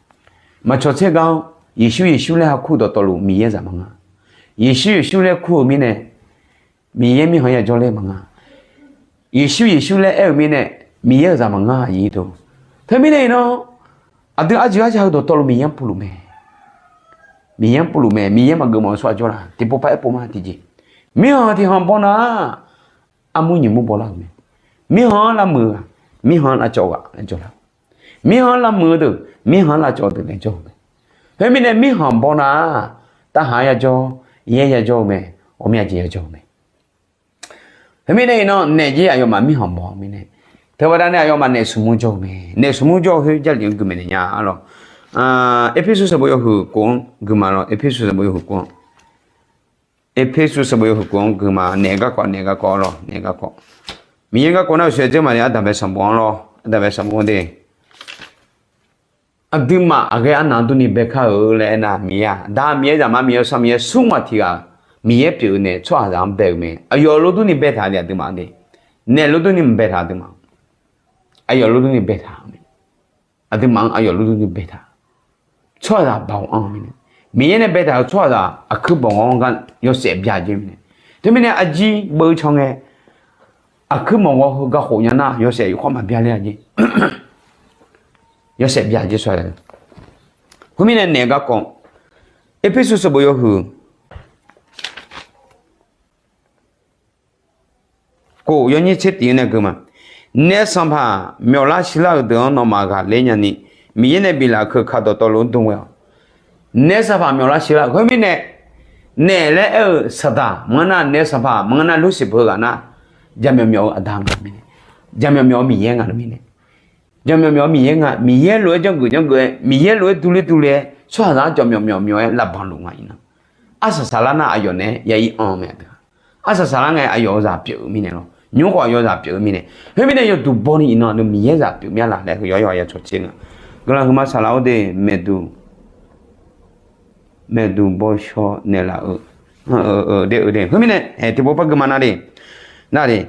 Maqcawq tser gar-anr Yeqsur Yeqsur laer ha kur dawqtawvluf Miqyaer zaq maqnga. Yeqsur Yeqsur laer kur-eu mirnae Miqyaer mirkhanq yajawr laer maqnga. Yeqsur Yeqsur laer aer-eu mirnae Miqyaer-euq zaq maqnga aqyuif deuq. Teumirnae iqnan aqdui arjeuq arja heu dawqtawvluf Miqyaer-anr puluf mae. Miqyaer-anr puluf mae. Miqyaer maqgeuf mawf-eu tsawrhaq jawr laq. Tiqpov par aerpov ma tiqjeq. Mirkhanq tiqkhanq bawna-aq, armur nyiq mur bawlar-euq mae. Mirkhanq-anr lavmuiq-eu ghaq, mirkhanq-anr lavcawv-eu ghaq laer jawr laq. Mirkhanq-anr lavmuiq-eu deuq, mirkhanq-anr lavcawv-eu deuq laer jawr-eu mae. Khoermirnae mirkhanq bawna-aq, tarhaq-anr yajawr, yaer yajawr-eu mae, ghawqmya jeq yajawr-eu mae. Khoermirnae iqnan naef jir aqyawfmaf mirkhanq baw-eu mirnae, teubaqda nae aqyawfmaf naef smqmur jawr-eu mae. Naef smqmur jawr-eu khoer Jarlif-anr guimaeq naeq nya-a lawr. Erpersu sanqbof yawhuiq kof-anr guiqma lawr. Erpersu sanqbof yawhuiq kof-anr, Erpersu sanqbof yawhuiq kof-anr guiqma naef garkawv naef garkawv lawr naef garkawv. Miqyaer garkawv nar-euq sheuqdzer maqle ardaqbae sanqbof-anr lawr ardaqbae sanqbof-anr de. Aqduimaf aqghae arnaq-anr durni bae kar-eu laer aernar, Miqyaer-aq, Da Miqyaer, Zaqmar Miqyaer, Yawsanr Miqyaer, smr ghaq tiq ghaq Miqyaer pyeuf-eu nae tsawrhaqzaq-anr bae-eu mae. Aqyawf lof durni baetaq de aqduimaf-anr de. Naef lof durni maqbaetaq aqduimaf. Aqyawf lof durni baetaq-eu mae. Aqduimaf-anr aqyawf lof durni baetaq. Tsawrhaqzaq baoq anr-eu mirnae, Miqyaer nae baetaq-euq tsawrhaqzaq aqkuir bawq ghawr-anr gar yawshaef bya jeq mirnae. Teumirnae aqjir beu can ngae, aqkuir mawq ghawr heu gar khof nya nar yawshaef yawkawr maqbya ler-a jeq. Yawshaef bya jeq sawr-a. Khoermirnae naef garkawv, Erpersu sanqbof yawhuiq kof yawnyir tser tiq-anr nae gui ma. Naef sanqpaq myawflar shirlar-euq deuq-anr nawmaf ghaqler nyani, Miqyaer nae biflaf-euq keuka dawqtawvluf-anr dm ghae-awq. Naef sanqpaq myawflar shirlar-euq khoermirnae, naef laer aer-eu saqdaq maqngeur nar, naef sanqpaq maqngeur nar, Lucifer ghaq nar, jaqmyawf myawf-eu aqda nga mirnae, jaqmyawf myawf-eu Miqyaer nga mirnae, jaqmyawf myawf-eu Miqyaer nga, Miqyaer lof-aer janrgeuf janrgeuf-aer, Miqyaer lof-aer durler durler-aer, tsawrhaqzaq-anr jaqmyawf myawf myawf-aer lavbanq luf nga iqnan. Arsaq saqlar nar aqyawf naeq-aer yair anr-eu mae aqdui-aq. Arsaq saqlar ngae aqyawf-euq zaq pyeuf-eu mirnae lawr. Nymr khawf aqyawf zaq pyeuf-eu mirnae. Khoermirnae yawduq bawni iqnan aqdui Miqyaer zaq pyeuf mir-a laq laer yawqha yawqha ya cawq tser nga. Guiqlanq huiqma saqlaq-awr de, maeqduq, maeqduq bawshaw naeqlaf-eu, de, de. Khoermirnae tiqpov par guiqma nar de, nar de.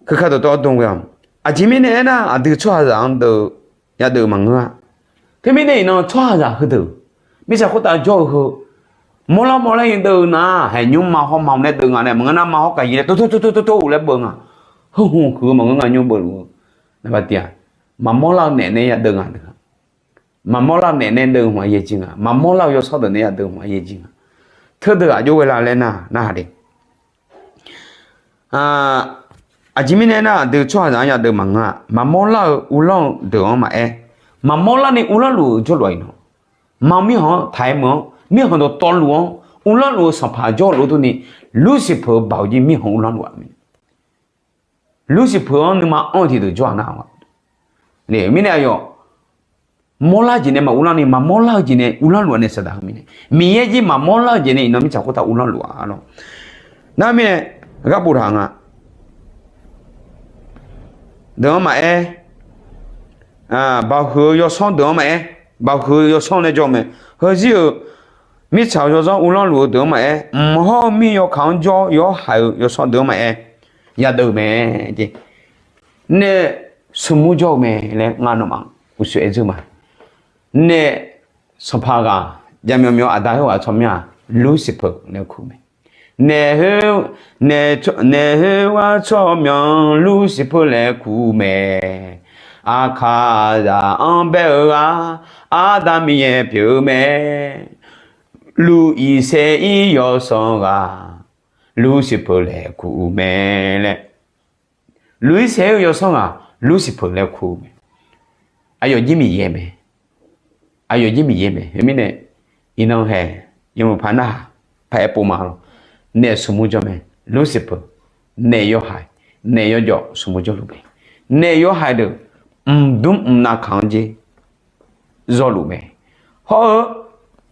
Keuka dawqtawv-anr dm ghae-awq. Aqjeq mirnae aernar, aqdui tsawrhaqzaq-anr deuv, yadeuv maqngeur-a. Teumirnae iqnan tsawrhaqzaq heudeuq, mirtsaq khoertav jawr-eu heu, mawrlar mawrlar-ir deuv-eu nar, haeq nymr ma hawr ma laer deuv nga nae, maqngeur nar ma hawr kaqyir laer tor tor tor tor tor laer beuv nga. Heu hmq huiq-eu maqngeur nga nymr beuvluf-eu. Naqba tiq-aq, maqmawrlar-eu naeq nae yadeuv nga deuq-a. Maqmawrlar-eu naeq nae deuv hmq-a yaer jir nga. Maqmawrlar-eu yawshawr deuq nae yadeuv hmq-a yaer jir nga. Teudeuq aqjox ghae la laer nar, narhaq de. Aqjeq mirnae aernar, aqdui tsawrhaqzaq-anr yadeuv maqngeur-a. Maqmawrlar-eu uvlanr-eu deuq-anr maqaer, maqmawrlar ni uvlanr luf-eu jawrluf-a iqnan. Ma mirkhanq-anr taq-aer meuq-anr, mirkhanq dawqtawvluf-anr uvlanr luf-eu sanqpaq jawrluf-eu durni, Lucifer-eu baoq jir mirkhanq uvlanr luf-a mirnae. Lucifer-anr nuima anr-eu tiqdeuq jawr-aq nar-aq, mirnae aqyawf mawrlar-eu jeq nae maquvlanr ni, maqmawrlar-eu jeq nae uvlanr luf-a nae saqdaq heu mirnae, Miqyaer jir maqmawrlar-eu jeq nae iqnan mirtsaq khoertav uvlanr luf-a lawr. Nar mirnae, gharbof taq nga, deuq-anr maqaer, baoq huiq-eu yawsanr deuq-anr maqaer, baoq huiq-eu yawsanr nae jawr-eu mae. Heuzir-euq mirtsaq-euq yawzanr uvlanr luf-eu deuq-anr maqaer, mq hawr-eu mir yawkaq-anr jawr yawhaiq-eu yawsanr deuq-anr maqaer, yadeuv-eu mae jeq. Naef smqmur jawr-eu mae laer ngar nawmaf uqshoe aer dzeur ma. Naef sanqpaq ghaq, jaqmyawf myawf aqda khoerghaq tsawrmyanr-aq, Lucifer laer kur mae. Naef, naef khoerghaq tsawrmyanr Lucifer laer kur mae. Aqkaqzaq-anr bae-eu ghaq, Aqda Miqyaer pyeuf-eu mae. Luqisaq-ir yawsanr ghaq, Lucifer laer kur-eu mae laer. Luqisaq-ir-eu yawsanr ghaq, Lucifer laer kur-eu mae. Aqyawf jir Miqyaer mae. Aqyawf jir Miqyaer mae. Khoermirnae, iqnan hae, yawmuiq paq narhaq paq-aer pov ma lawr. Naef smqmur jawr mae, Lucifer, naef yawhaiq, naef yawjawf smqmur jawrluf mae. Naef yawhaiq deuq mqdmr mqnav kaq-anr jer zawrluf mae. Hawr-eu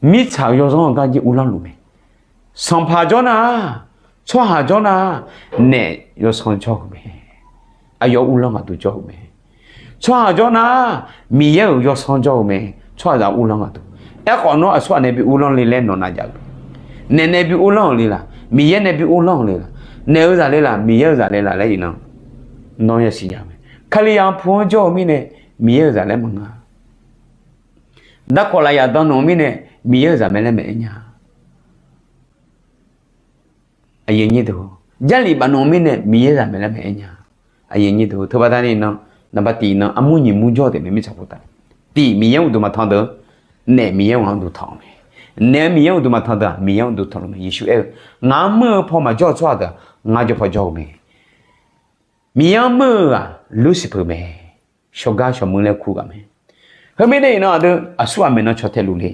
mirtsaq-euq yawzanr-eu gar jir uvlanr luf mae. Sanqpaq jawr nar-aq, tsawrhaq jawr nar-aq, naef yawsanr jawr-eu mae. Aqyawf uvlanr gaqduq jawr-eu mae. Tsawrhaq jawr nar-aq, Miqyaer-euq yawsanr jawr-eu mae. Tsawrhaqzaq uvlanr gaqduq. Aerkhawf nawr aqsurghaq nae bi uvlanr le laer nawq nav jav-eu, naef nae bi uvlanr-euq le laq, Miqyaer nae bi uvlanr-euq le laq, naef-eu zaq le laq, Miqyaer-eu zaq le laq laer iqnan nawr yasiq nya mae. Kalizaq pu-anr jawr-eu mirnae Miqyaer-euq zaq laer maqnga. Darkawq lafyaq dan nmr-eu mirnae Miqyaer-euq zaq mae laer maqaer nya. Aqyuif aqnyir deuq, Jarlif baf nmr-eu mirnae Miqyaer-euq zaq mae laer maqaer nya. Aqyuif aqnyir deuq, teubaqda ni nan, naqba tiq nan armur nyiq mur jawr-eu taef mae mirtsaq khoertav. Tiq, Miqyaer-anr uqduq maqtanq deuq, naef Miqyaer-anr uqduq tanq-eu mae. Naef-eu Miqyaer-anr uqduq maqtanq deuq-aq Miqyaer-anr uqduq tanq luf mae. Yeqsur aer-eu, ngaq-anr muir-eu paw maqjawr-eu tsawrhaq deuq-aq ngar jawr paw jawr-eu mae. Miqyaer-anr muir-eu ghaq Lucifer mae. Shawrgar shawqmuir laer kur ghaq mae. Khoermirnae iqnan aqdui aqsurghaq maeqnan caw tae luf le.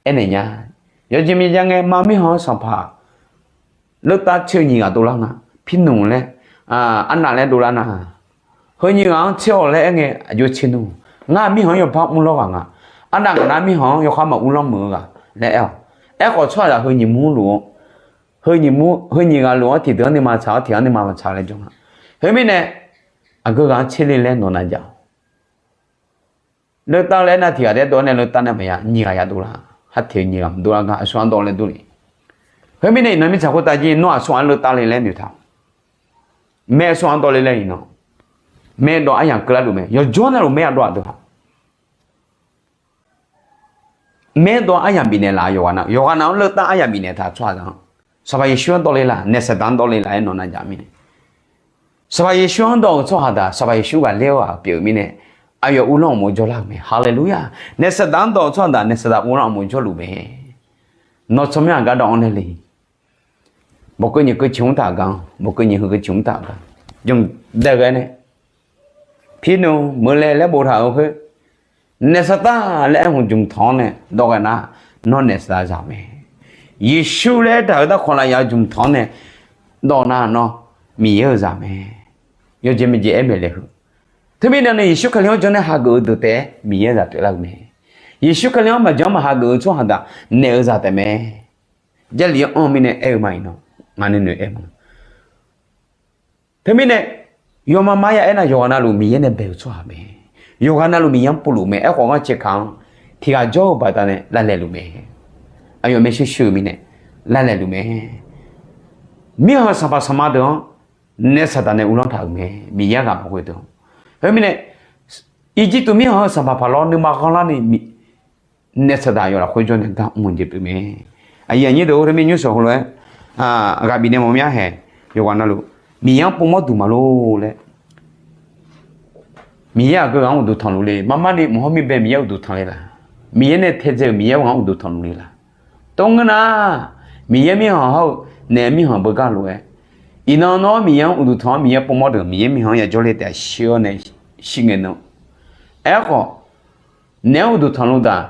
Aernaeq nya. Yawjeq miqjav ngae ma mirkhanq-anr sanqpaq leurtav tser nyiq ghaq dovlar nga. Pirnmq laer, arnav laer dovlar nar, heu nyiq ghaq-anr tser-awq laer aer ngae aqjox tser nmr. Ngar mirkhanq-anr yawpar mrlawr ghaq nga. Arnav ngaq nar mirkhanq-anr yawkhar maquvlanr meuq-eu ghaq laer aer-awq. Aerkhawf tsawrhaqzaq heu nyiq mur luf-eu, heu nyiq ghaq luf-anr tiqdeuq-anr nuima tsaq-awr tiq ghaq-anr nuima maqtsaq laer jawr nga. Khoermirnae, aqgeu ghaq-anr tser le laer nawq nav jav-awq. Leurtav laer nar tiq ghaq daef dov-awr nae leurtav nae maqya nyiq ghaq ya dovlar. Harteq nyiq ghaq maqdovlar gar aqsur-anr dawv laer dur le. Khoermirnae iqnan mirtsaq khoertav jir nawr aqsur-anr leurtav le laer noeqtaq-awq. Mae aqsur-anr dawv le laer iqnan, mae dawv aryamq keuvlar luf mae. Yawqjawr navluf mae aqdawv aqdui-aq, mae dawv aryamq bifnaeq laf yawqghaq nav, yawqghaq nav-anr leurtav aryamq bifnaeq taq tsawrhaqzaq-anr, Sanqpaq Yeqsur-anr dawv le laf, naef Saqdaq-anr dawv le laf-aer nawq nav jav mirnae, Sanqpaq Yeqsur-anr dawv-euq tsawrhaq daq Sanqpaq Yeqsur ghaqler-eu ghaq pyeuf-eu mirnae, aqyawf uvlanr uqmov jawrlar-euq mae. Haleluya! Naef Saqdaq-anr dawv-euq tsawrhaq daq naef Saqdaq uvlanr uqmov jawrluf mae. Nawr tsawrmyanr aqgar dawv-anr nae le, bawqkeuv nyiq keuv ciq mr taq-euq gar-anr, bawqkeuv nyiq heu keuv ciq mr taq-euq gar, jmq daef ghae nae, pirnmq meuq laeq laer boftaq-euq khoer, naef Saqdaq laer aer hmq jmq tanq-anr nae dawv ghae nar, nawr naef Saqdaq zaq mae. Yeqsur laer aertaq-euq darkawq lafyaq-eu jmq tanq-anr nae dawv nar nawr Miqyaer-euq zaq mae. Yawjeq maeqjeq aer maeq laeq heu, teumirnae nae Yeqsur Kali-anr jawr nae hageuf-eu deuq taef-aer Miqyaer-euq zaq pyeuflar-euq mae. Yeqsur Kali-anr maqjan-anr maqhageuf-eu tsawrhaq daq naef-euq zaq taef mae. Jarlif-anr anr-eu mirnae aer-eu ma iqnan, ngaq nuinoeq aer ma. Teumirnae, yawma mar ya aernar yawqghaq navluf Miqyaer nae bae-euq tsawrhaq mae. Yawqghaq navluf Miqyaer-anr povluf mae. Aerkhawf ngar caevkaq-anr tiq ghaq jawr-eu baqdanae lavlaeq luf mae. Aqyawf maershuir shuir-eu mirnae lavlaeq luf mae. Mirkhanq sanqpaq sanqma deuq-anr naef Saqdaq nae uvlanr taq-euq mae. Miqyaer ghaq maqghoe deuq-anr. Khoermirnae, Irjirtuv mirkhanq-eu sanqpaq paqlawr nuima ghanrlar ni, naef Saqdaq aqyawf lafkhoer jawr nae gar mr-eu jeq pyeuf mae. Aqyuif aqnyir deuq-or, teumirnae nymrshawq heulof-aer ghaq bifnaeq mawf mya hae, yawqghaq navluf Miqyaer-anr povmawr duq maqlor laer, Miqyaer aqgeu ghaq-anr uqduq tanqluf le. Mar mar ni mq hawr mir bae Miqyaer uqduq tanq le laq? Miqyaer nae taedzae-euq Miqyaer-anr uqduq tanqluf le laq? Tov ngeur nar, Miqyaer mirkhanq hawr-eu naef mirkhanq beugar lof-aer, iqnan nawr Miqyaer-anr uqduq tanq-awr Miqyaer povmawr deuq Miqyaer mirkhanq-anr yajawr le taef-a shir-awr nae shir ngae nan. Aerkhawf, naef-anr uqduq tanqluf daq,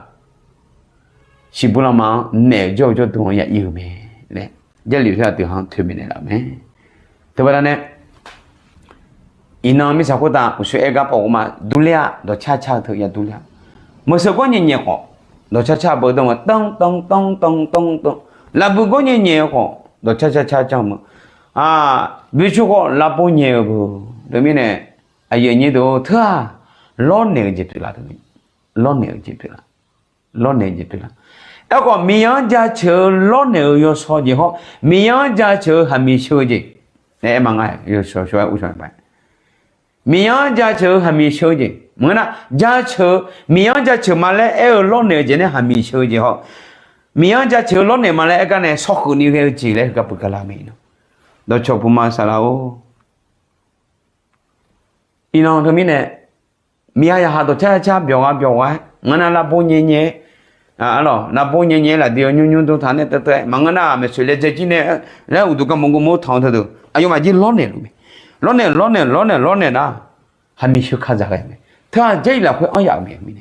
siqbuir lanma-anr naef jawr-eu jawrduq-anr ya ir-eu mae laer, Jarlif khoer aqdui ha-anr toeqmaeq naeqlaf-eu mae. Teubaqda nae, Iqnan mirtsaq khoertav uqshoe aer gar paw ghawqma durler-a, dawqcar car-eu teu ya durler-a. Meuqseuq gawr nyaef nyaef khawf, dawqcar car beu dawr-eu tanr tanr tanr tanr tanr tanr. Lafbui gawr nyaef nyaef-eu khawf, dawqcar car car janr-eu ma. Boeqcoer khawf lavpov nyaef-euq beu. Teumirnae, aqyuif aqnyir deuq-or, teu-aq, lawrnaeq-eu jeq pyeuflar teu, lawrnaeq-eu jeq pyeuflar, lawrnaeq-eu jeq pyeuflar. Aerkhawf, Miqyaer-anr jaceuq-eu lawrnaeq-euq yawsaw jeq hawr, Miqyaer-anr jaceuq-eu haqmiq sheu-eu jeq, aer ma nga, yawsaw shawr-aer ur shawr-aer ba. Miqyaer-anr jaceuq-eu haqmiq sheu-eu jeq maqngeur nar, jaceuq-eu, Miqyaer-anr jaceuq ma laer aer-eu lawrnaeq-eu jeq nae haqmiq sheu-eu jeq hawr, Miqyaer-anr jaceuq-eu lawrnaeq ma laer aer gar nae sawrkhoeqni ghae-eu jeq laer heugar peugar lar mae. Dawqcawq puq ma saqlaq-or. Iqnan teumirnae, miqya yaqhaq dawqcar car byawq gha byawq gha-aer ngeur nar lavpov nyaef nyaef-aer, lavpov nyaef nyaef-aer lafdui-eu nymr nymr dm taq nae teu teu-aer maqngeur nar maeqtsoeq laejae jir nae laer uqduq garma gawrmawr taq-eu teudeuq aqyawfmaf jir lawrnaeq luf mae. Lawrnaeq lawrnaeq lawrnaeq lawrnaeq nar, haqmiq sheu ka dzaq ghae mae. Teu-aq Jarlif lafkhoer anr yaf-euq mae.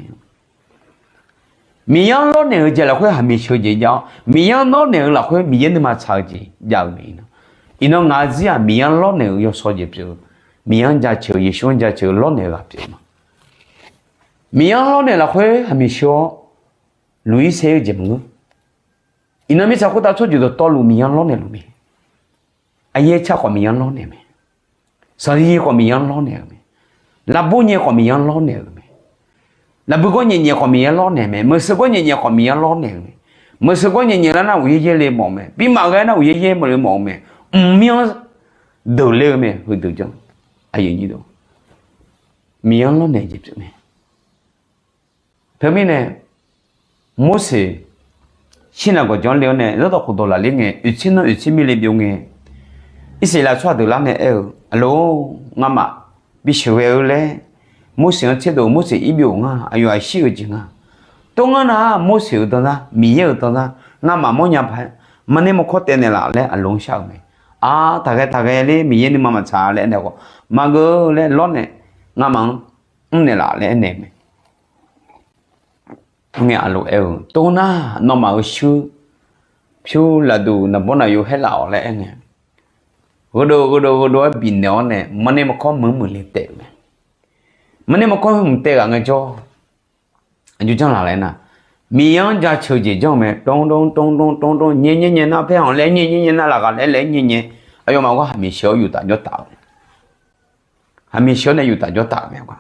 Miqyaer-anr lawrnaeq-eu jeq lafkhoer haqmiq sheu jeq jav-awr, Miqyaer-anr lawrnaeq-eu lafkhoer Miqyaer nuima tsaq-eu jeq jav-eu mae. Iqnan, iqnan ngaq-eu zir-aq Miqyaer-anr lawrnaeq-euq yawsaw jeq pyeuf-eu, Miqyaer-anr jaceuq-eu, Yeqsur-anr jaceuq-eu lawrnaeq-eu ghaq pyeuf-eu ma. Miqyaer-anr lawrnaeq lafkhoer haqmiq sheu-awr, luq-ir saer-eu jeq maqngeur. Iqnan mirtsaq khoertav tsawrjeuq dawqtawvluf Miqyaer-anr lawrnaeq luf mae. Aqyaer car khawf Miqyaer-anr lawrnaeq mae. Sanqir khawf Miqyaer-anr lawrnaeq-euq mae. Lavbor nyae khawf Miqyaer-anr lawrnaeq-euq mae. Lafbui gawr nyaef nyaef khawf Miqyaer-anr lawrnaeq mae. Meuqseuq gawr nyaef nyaef khawf Miqyaer-anr lawrnaeq-euq mae. Meuqseuq gawr nyaef nyaef lar nar uqyaer yaer le mawf-eu mae. Pirmaf ghae nar uqyaer yaer mawf le mawf-eu mae. Mqmir-anr deuq ler-eu mae. Heudeuq janr, aqyuif aqnyir deuq, Miqyaer-anr lawrnaeq jeq pyeuf mae. Teumirnae, Morseq shir naq gawqjawq-anr le-awr nae Zanrdawq khofdawq lafler ngae, oeqtser nanr oeqtser mir le byov ngae, Irsaqleqlav tsawrhaq deuq lar nae aer-eu, Aqloq, ngamaf bisheuq ghae-eu laer Morseq-anr tserdov-eu Morseq ir byov nga. Aqyawf-aq shir-eu jeq nga. Tov ngar nar Morseq-euq danzar, Miqyaer-euq danzar, ngamaf mawrnya paq-aer maqnae maqkawr taev naeqlaf laer Aqloq-anr shar-euq mae. Aq, taqghae taqghae ler Miqyaer nuima maqtsaq laer aernaeq khawf, maqgeu laer lawrnaeq, ngamaf-anr mrnaeq laf laer aernaeq mae. Ngae Aqloq aer-eu, Tov nar, nawmaf-euq shuir pyur lafduq naqbawr naqyo haerlaf-awq laer aernaeq, gheudov gheudov gheudov-aer bifnaeq-awr nae maqnae maqkawr muiq muiq le taef-eu mae. Maqnae maqkawr muiq taef ghaq ngaejawr, aqjox janr laf laer nar, Miqyaer-anr jaceuq jeq janr-eu mae. Dmrdmr dmrdmr dmrdmr nyae nyae nyae nar paer hanq laer nyae nyae nyae nar laqghaq laer laer nyae nyae, aqyawfmaf ghawr haqmiq sheuq-awr yuf taf jawr taf-eu mae. Haqmiq sheuq-awr nae yuf taf jawr taf-eu mae.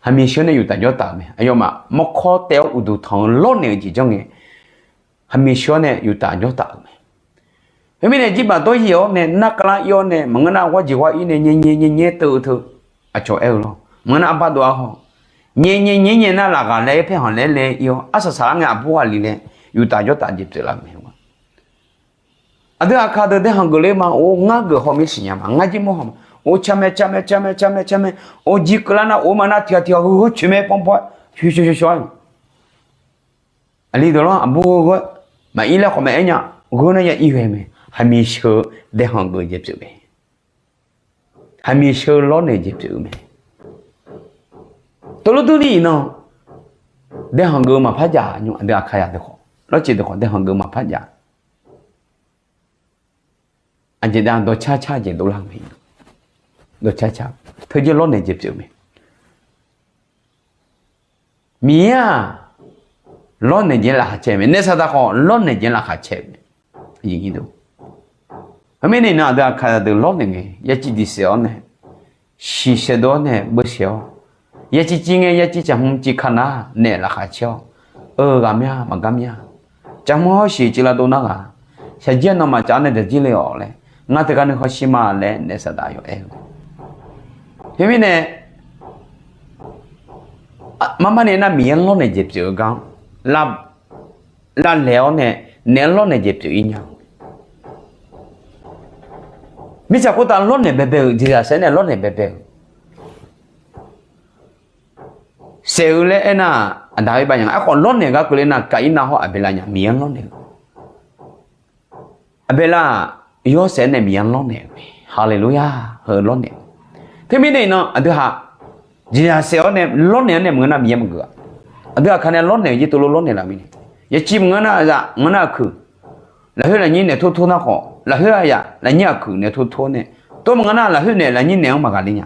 Haqmiq sheuq-awr nae yuf taf jawr taf-euq mae. Aqyawfmaf mawrkawr taev-awr uqduq tanq-eu lawrnaeq-eu jeq janr ngae, haqmiq sheuq-awr nae yuf taf jawr taf-euq mae. Khoermirnae jirbaq dawr yaeq-awr nae narkavlar ir-awr nae maqngeur nar ghawrjeq ghar ir nae nyae nyae nyae nyae teu-eu teu, aqcawq aer-eu lawr maqngeur nar arbar dov-ar haw, nyae nyae nyae nyae nar laqghaq laer paer hanq laer laer ir-awr arsaq saqlar ngae aqbur ghaq li laer yuf taf jawr taf jeq pyeuflar-euq mae. Aqdui aqkaq deuq dae hanq geuf ler ma. Or, ngar geuf haw mir siqnya ma. Ngar jir mawr haw ma. Or, car mae car mae car mae car mae car mae. Or, jir keuvlar nar or ma nar tiq ghaq tiq ghaq heu heu coeq mae panpaw-aer shawr shawr shawr-aer. Aqli deuq lawr aqbur heu heu maqir laer khawf maqaer nya. Gheu nar ya ir ghae mae. Haqmiq sheuq-eu dae hanq geuf jeq pyeuf mae. Haqmiq sheuq-eu lawrnaeq jeq pyeuf-eu mae. Tov lor durni iqnan, dae hanq geuf-eu maqpar jav nymr aqdui aqkaq yaq deuq khawf lawrceq deuq khawf dae hanq geuf-eu maqpar jav. Aqjeq dav dawqcar car jeq dovlar-eu mae. Dawqcar car, teujeq lawrnaeq jeq pyeuf-eu mae. Miqyaer-aq, lawrnaeq jeq laqkhaq cae-eu mae. Naef saqdaq khawf lawrnaeq jeq laqkhaq cae-eu mae. Heumirnae iqnan aqdui aqkaq yaq deuq lawrnaeq ngae yaciv diq saef-awr nae, shiq saef dov-awr nae beuv saef-awr, yaciv civ ngae yaciv caqhmq civ ka nar naef laqkhaq cae-awr, eu ghaq mya maqgar mya, caqhmq hawr shiq civ lav dov nar ghaq, shaqjir-a nawmaf caf-awr nae dzaqjir le-awq laer, ngar teugar nuikhanr shir ma laer naef saqdaq yawf aer-eu. Khoermirnae, mar mar nae nar Miqyaer-anr lawrnaeq jeq pyeuf-eu gar-anr lavlaeq-awr nae naef-anr lawrnaeq jeq pyeuf-ir nya. Mirtsaq khoertav lawrnaeq baebae-euq jeqzaq saef-awr nae lawrnaeq baebae-euq saef-eu laer aernar, aqdaq-ir bav nya nga. Aerkhawf lawrnaeq gar keuvle nar Kaqir nav hawr Aqbeqlav nya Miqyaer-anr lawrnaeq-eu. Aqbeqlav-aq, yawr saef-awr nae Miqyaer-anr lawrnaeq-euq mae. Haleluya! Heu lawrnaeq. Teumirnae iqnan aqdui haq jeqzaq saef-awr nae lawrnaeq-awr nae maqngeur nar Miqyaer maqgeuf-a. Aqdui aqkaq nae lawrnaeq-eu jir teulof lawrnaeq laf mirnae, yaciv maqngeur nar aqzaf ngeur nar aqkuiq, lafkhoer lafnyir naeq tor tor nar khawf lafkhoer aqyaf lafnyir aqkuiq naeq tor tor nae Tov maqnga nar, lafkhoer naeq lafnyir naeq-anr maqghaq le nya.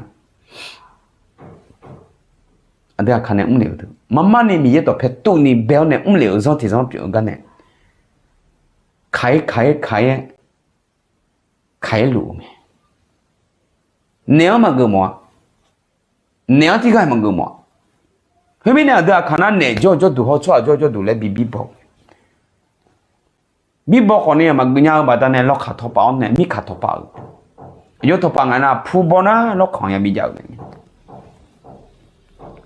Aqdui aqkaq nae mrnaeq-eu deuq, marmar ni Miqyaer dawqpae tuvni bae-awr nae mrlef-euq zanr tiq zanr pyeuf-eu gar nae, kaq-ir kaq-ir kaq-ir-aer, kaq-ir luf-eu mae. Naeq-anr maqgeuf mawf-a. Naeq-anr tirghaq maqgeuf mawf-a. Khoermirnae, aqdui aqkaq nar naeq jawr-eu jawrduq hawr tsawrhaq jawr-eu jawrduq laer bi birbaw-eu Birbaw khawfni maqgeuf nya-eu baqdanae lawkaq tawqpav-awr nae mirkaq tawqpav-euq, aqyawf tawqpav ngaq nar pubaw nar lawrkhanq ya bijav-euq mae.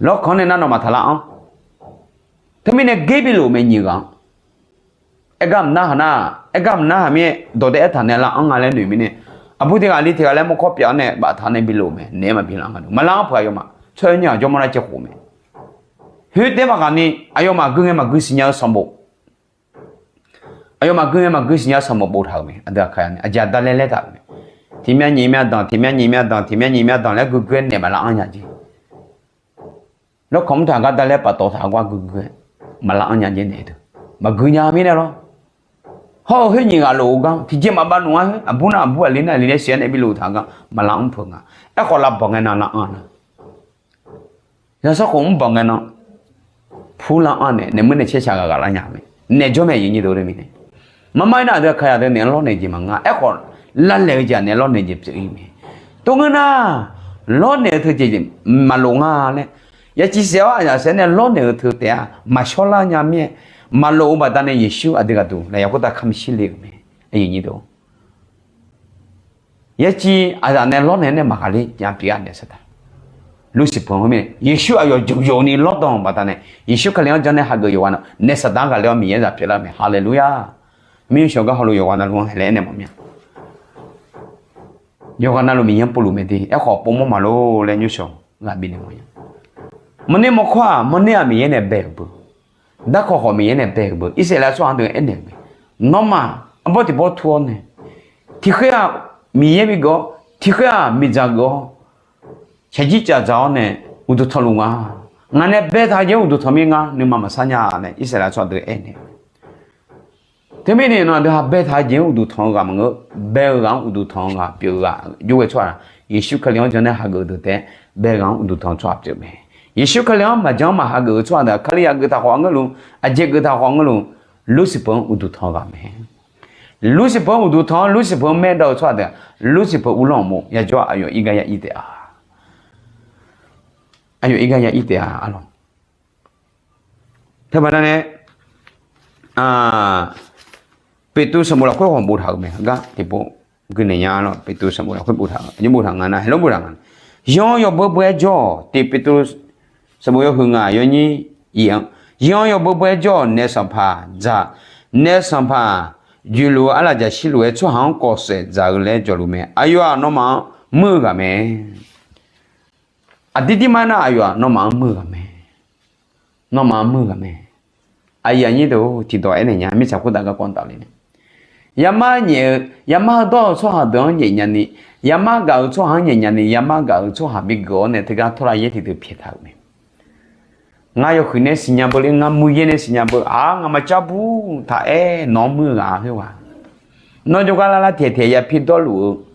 Lawrkhanq-anr nae nar nawmaf taqlar-anr. Teumirnae ger bilof-eu mae nyiq ghaq-anr. Aergar mq narhaq nar, aergar mq narhaq mir-aer dawqdaef aertaq nae lar-anr nga laer noeq mirnae, aqbur tiq ghaq li tiq ghaq laer mawrkawr pyaf-awr nae baftaq nae bilof-eu mae. Naeq-aer maqbi lar nga. Maqlar-anr peuq aqyawfmaf tsawrhaq nyiq ghaq jawrmawr nar caevkhof mae. Khoertaef maqghaq ni, aqyawfmaf gui ngae maqgui siqnya-eu sanqbof Aqyawfmaf gui ngae maqgui siqnya sanqbof boftaq-euq mae. Aqdui aqkaq ya ni aqjeq aqda laer laer taq-euq mae. Tiqmyav nyiq myav danq, tiqmyav nyiq myav danq, tiqmyav nyiq myav danq laer gui gui-aer naeq maqlar-anr nya jeq. Lawrkhanq mr taq gar da laer paftawf taq gar gui gui-aer maqlar-anr nya jeq naeq-eu deuq maqgui nya mirnae lawr. Hawr-eu khoer nyiq ghaq lof-eu gar tiqjeq maqbav nmr-a. Khoer aqbur nar aqbur aqli nar aqli laer siq-aer nae bi lof taq gar maqlar-anr peuq nga. Aerkhawf lavbanq ngae nav lar-anr nar, yawsanr khof mr banq ngae nan purlar-anr nae naeq muir nae caer shaq ghaq ghaq lar nya mae. Naeq jawr mae aqyuif nyir deuq-eu mirnae. Marmar-ir nar aqdui aqkaq ya deuq naeq-anr lawrnaeq jeq maqnga. Aerkhawf lavlaeq-eu jeq naeq lawrnaeq jeq pyeuf-ir mae. Tov ngeur nar, lawrnaeq-eu teu jeq maqlof nga laer, ya civ saef-awr aqzaf saef nae lawrnaeq-eu teu taef-a maqshawr lar nya mir-aer, maqlof-eu baqdanae Yeqsur aqdui ghaqduq lafyaq khoertav kamq shir le-euq mae. Aqyuif nyir deuq, ya civ aqzaf nae lawrnaeq nae maqghaq ler nya pyeuf-a naeq Saqdaq. Lursir peuq-anr khoermirnae Yeqsur aqyawf jeuq yawf ni lawrdanq-eu baqdanae Yeqsur Kali-anr jan nae hageuf yawqghaq nan naeq Saqdaq-anr ghaqler-awr Miqyaer zaq pyeuflar-eu mae. Haleluya. Mirtsaq gar hawluf yawqghaq navluf-anr haeq laer aernaeq mawf mir-a. Yawqghaq navluf Miqyaer-anr povluf mae de. Aerkhawf povmawr maqlor laer nymrshawq ghaq bifnaeq mawf-a. Mawrner mawrkawr-aq mawrner-aq Miqyaer nae bae-euq beu. Darkawq khawf Miqyaer nae bae-euq beu. Irsaqleqlav tsawrhaq deuq aernaeq-euq mae. Nawmaf arbawr tiq bawr tur-awr nae tiqkhaer-aq Miqyaer bigeuf-awr tiqkhaer-aq miqdzaq geuf-awr shaqjir caf dzaq-awr nae uqduq tanqluf nga. Ngaq nae baetaq-eu jeq-anr uqduq tanq mir ngar nuima maqsar nya nae Irsaqleqlav tsawrhaq deuq aernaeq-eu Teumirnae iqnan aqdui ha baetaq-eu jeq-anr uqduq tanq-eu ghaq maqngeur, bae-eu ghaq-anr uqduq tanq-eu ghaq pyeuf-eu ghaq jov ghae tsawrhaq, Yeqsur Kali-anr jan nae hageuf-eu deuq taef-aer bae-eu ghaq-anr uqduq tanq-eu tsawrhaq pyeuf mae. Yeqsur Kali-anr maqjan-anr maqhageuf-eu tsawrhaq deuq-aq Kali ya geuf taq khawf-anr ngeur luf, aqjeq geuf taq khawf-anr ngeur luf, Lursir peuq-anr uqduq tanq-eu ghaq mae. Lursir peuq-anr uqduq tanq-anr Lursir peuq-anr maerdawv-eu tsawrhaq deuq-aq Lursir peuq uvlanr-euq mov ya jawr-a aqyawf ir gar ya ir taef-a. Aqyawf ir gar ya ir taef-a arlawq. Teubaqda nae Beqtuvluv sanqbof lafkhoer khawf boftaq-euq mae. Heugar tiqpov guinaeq nya arlawq. Beqtuvluv sanqbof lafkhoer boftaq-eu, aqjox boftaq nga nar, heulof boftaq nga. Yanr yawbeu beu-aer jawr-awq. Tiq Beqtuvluv sanqbof yawhuiq ngaq yawnyir iq-anr, yanr yawbeu beu-aer jawr-awq. Naef sanqpaq dzaq, naef sanqpaq joeqluf-eu arlaqjaq shirluf-aer tsawrhaq-anr kawfsaef dzaq-eu laer jawqluf mae. Aqyawf-aq nawmaf-anr muir-eu ghaq mae. Aqdir dirmar nar aqyawf-aq nawmaf-anr muir-eu ghaq mae. Nawmaf-anr muir-eu ghaq mae. Aqyuif aqnyir deuq-or, tiqdawq aernaeq nya mirtsaq khoertav garkawv tafle nae, yamar nyaef-eu, yamar heudawr-eu tsawrhaq deuq-anr nyaef nyani, yamar gaq-eu tsawrhaq-anr nyaef nyani, yamar gaq-eu tsawrhaq bigeuf-awr nae teugar tawrlaf yaer tiqdeuq pyaeq taq-euq mae. Ngar yawhuiq nae siqnya beu le, ngar muiqyaer nae siqnya beu, aq, ngamaf car bur taq-aer nawq-anr muir-eu ghaq khoerghaq, nawr jawrgar lar lar taeq taeq ya pir dawrluf-eu,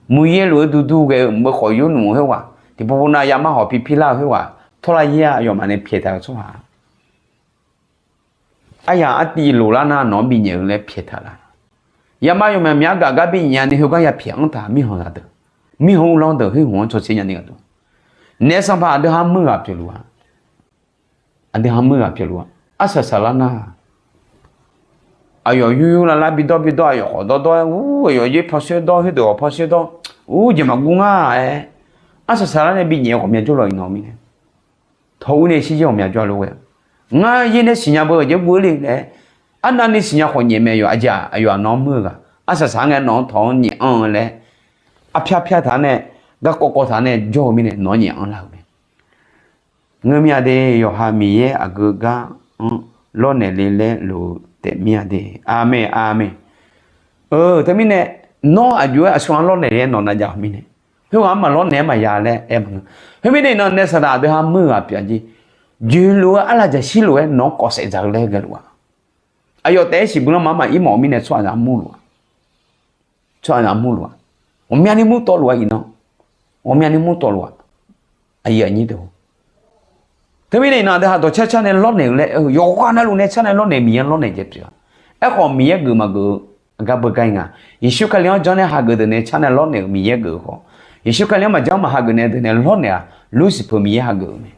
muiqyaer luf-eu duidui ghae-eu mqbeu khawf yur nmq khoerghaq, tiqpov pov nav yamar hawq pi pir lar-eu khoerghaq, tawrlaf yaer-a yawmaf nae pyaeq taq-eu tsawrhaq, aryaq artiv loq lar nar nawq-anr binyaef-eu laer pyaeq taq laf. Yamar yawmaf myar gaq gar binyaef ni heugar ya pyaeq anr taq mirkhanq zaqdeuq, mirkhanq uvlanr deuq khoer hmq-anr tsawrtser nyani gharduq, naef sanqpaq aqdui ha muir ghaq pyeufluf-a. Aqdui ha muir ghaq pyeufluf-a. Arsaq saqlar nar, aqyawf yur yur lar lar bidawr bidawr aqyawf khawf dawrdawr-aer ur, aqyawf yaer paw shoer dawr, khoerdeuq khawf paw shoer dawr, ur, jeq maqguv ngar-aer, arsaq saqlar nae binyaef khawf myav jawrlawq iqnan mirnae, tawq ur nae shiryaer ghawqmya jawr-a lof ghae-a. Ngar yaer nae siqnya beu aqjeq guv-eu le laer, arnavni siqnya khawf nyaef mae. Yawf aqjeq-aq aqyawf-aq nawq-anr muir-eu ghaq, arsaq saq-aer ngae nawq-anr tawq-anr nyaef anr-eu laer, arpyar pyar taq-a nae, garkawv kawv taq-a nae jawr-eu mirnae nawq-anr nyaef anr lar-euq mae. Ngeur mir-a de, yawqha Miqyaer aqgeu gar-anr lawrnaeq le laer lof-eu taef mir-a de. Aqmeq aqmeq. Eu, teumirnae, nawr aqjox-aer aqsur-anr lawrnaeq le-aer nawq nav jav-euq mirnae, khoerghaq-anr maqlawr naeq-aer maqya laer aer maqngeur. Khoermirnae iqnan naef saqdaq aqdui ha muir-eu ghaq pyeuf-a jeq, joeqluf-eu arlaqjaq shirluf-aer nawq-anr kawfsaef dzaq-eu laer ghae luf-a. Aqyawf taef-aer siqbuir lanma maqir mawf-eu mirnae tsawrhaqzaq murluf-a. Tsawrhaqzaq murluf-a. Ghawqmyani murtawvluf-a iqnan. Ghawqmyani murtawvluf-aq. Teumirnae iqnan aqdui haq dawqcar car nae lawrnaeq-eu laer aer-eu, yawqghaq navluf nae car nae lawrnaeq, Miqyaer-anr lawrnaeq jeq pyeuf-a. Aerkhawf Miqyaer geuf maqgeuf-eu gar beugar-ir nga. Yeqsur Kali-anr janr nae hageuf deuq nae car nae lawrnaeq-eu Miqyaer geuf-eu khawf, Yeqsur Kali-anr maqjanr maq hageuf nae deuq nae lawrnaeq-aq, Lucifer Miqyaer hageuf-eu mae.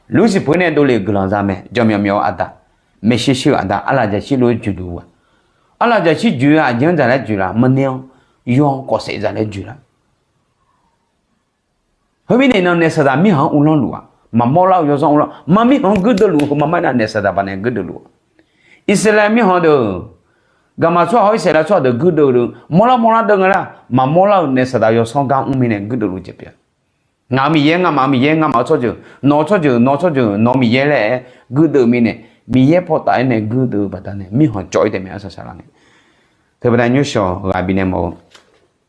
Lucifer nae dovle-euq guiqlanq za mae, jaqmyawf myawf-eu aqda, maeqshi shir-euq aqda, arlaf jaqshir lof-aer joeqluf-aq. Arlaf jaqshir joeq-eu aqjeq-anr dzaq laer joeqlaf, maqner-anr, yawr-anr kawfsaef dzaq laer joeqlaf. Khoermirnae iqnan naef saqdaq mirkhanq-anr uvlanr luf-aq, maqmawr lar-eu yawzanr uvlanr, mar mirkhanq-anr guirdeuv luf-eu heu mar mar nar naef saqdaq baqdanae guirdeuv luf-aq. Irsaqleqlav mirkhanq deuq, gaqmaq tsawrhaq hawr Irsaqleqlav tsawrhaq deuq guirdeuv-eu deuq mawrlar mawrlar deuv nga lar, maqmawr lar-euq naef saqdaq yawsanr gar mr mirnae guirdeuv luf jeq pyeuf-a. Ngaq-euq Miqyaer, nga'maf-euq Miqyaer, nga'maf-euq tsawrjeuq, nawq-eu tsawrjeuq, nawq-eu tsawrjeuq, nawq-eu Miqyaer laer aer guirdeuv mirnae, Miqyaer pawtaf-aer nae guirdeuv-eu baqdanae mirkhanq cawv-ir taef mae arsaq saqlar nae. Teubaqda nymrshawq ghaq bifnaeq mawf-eu,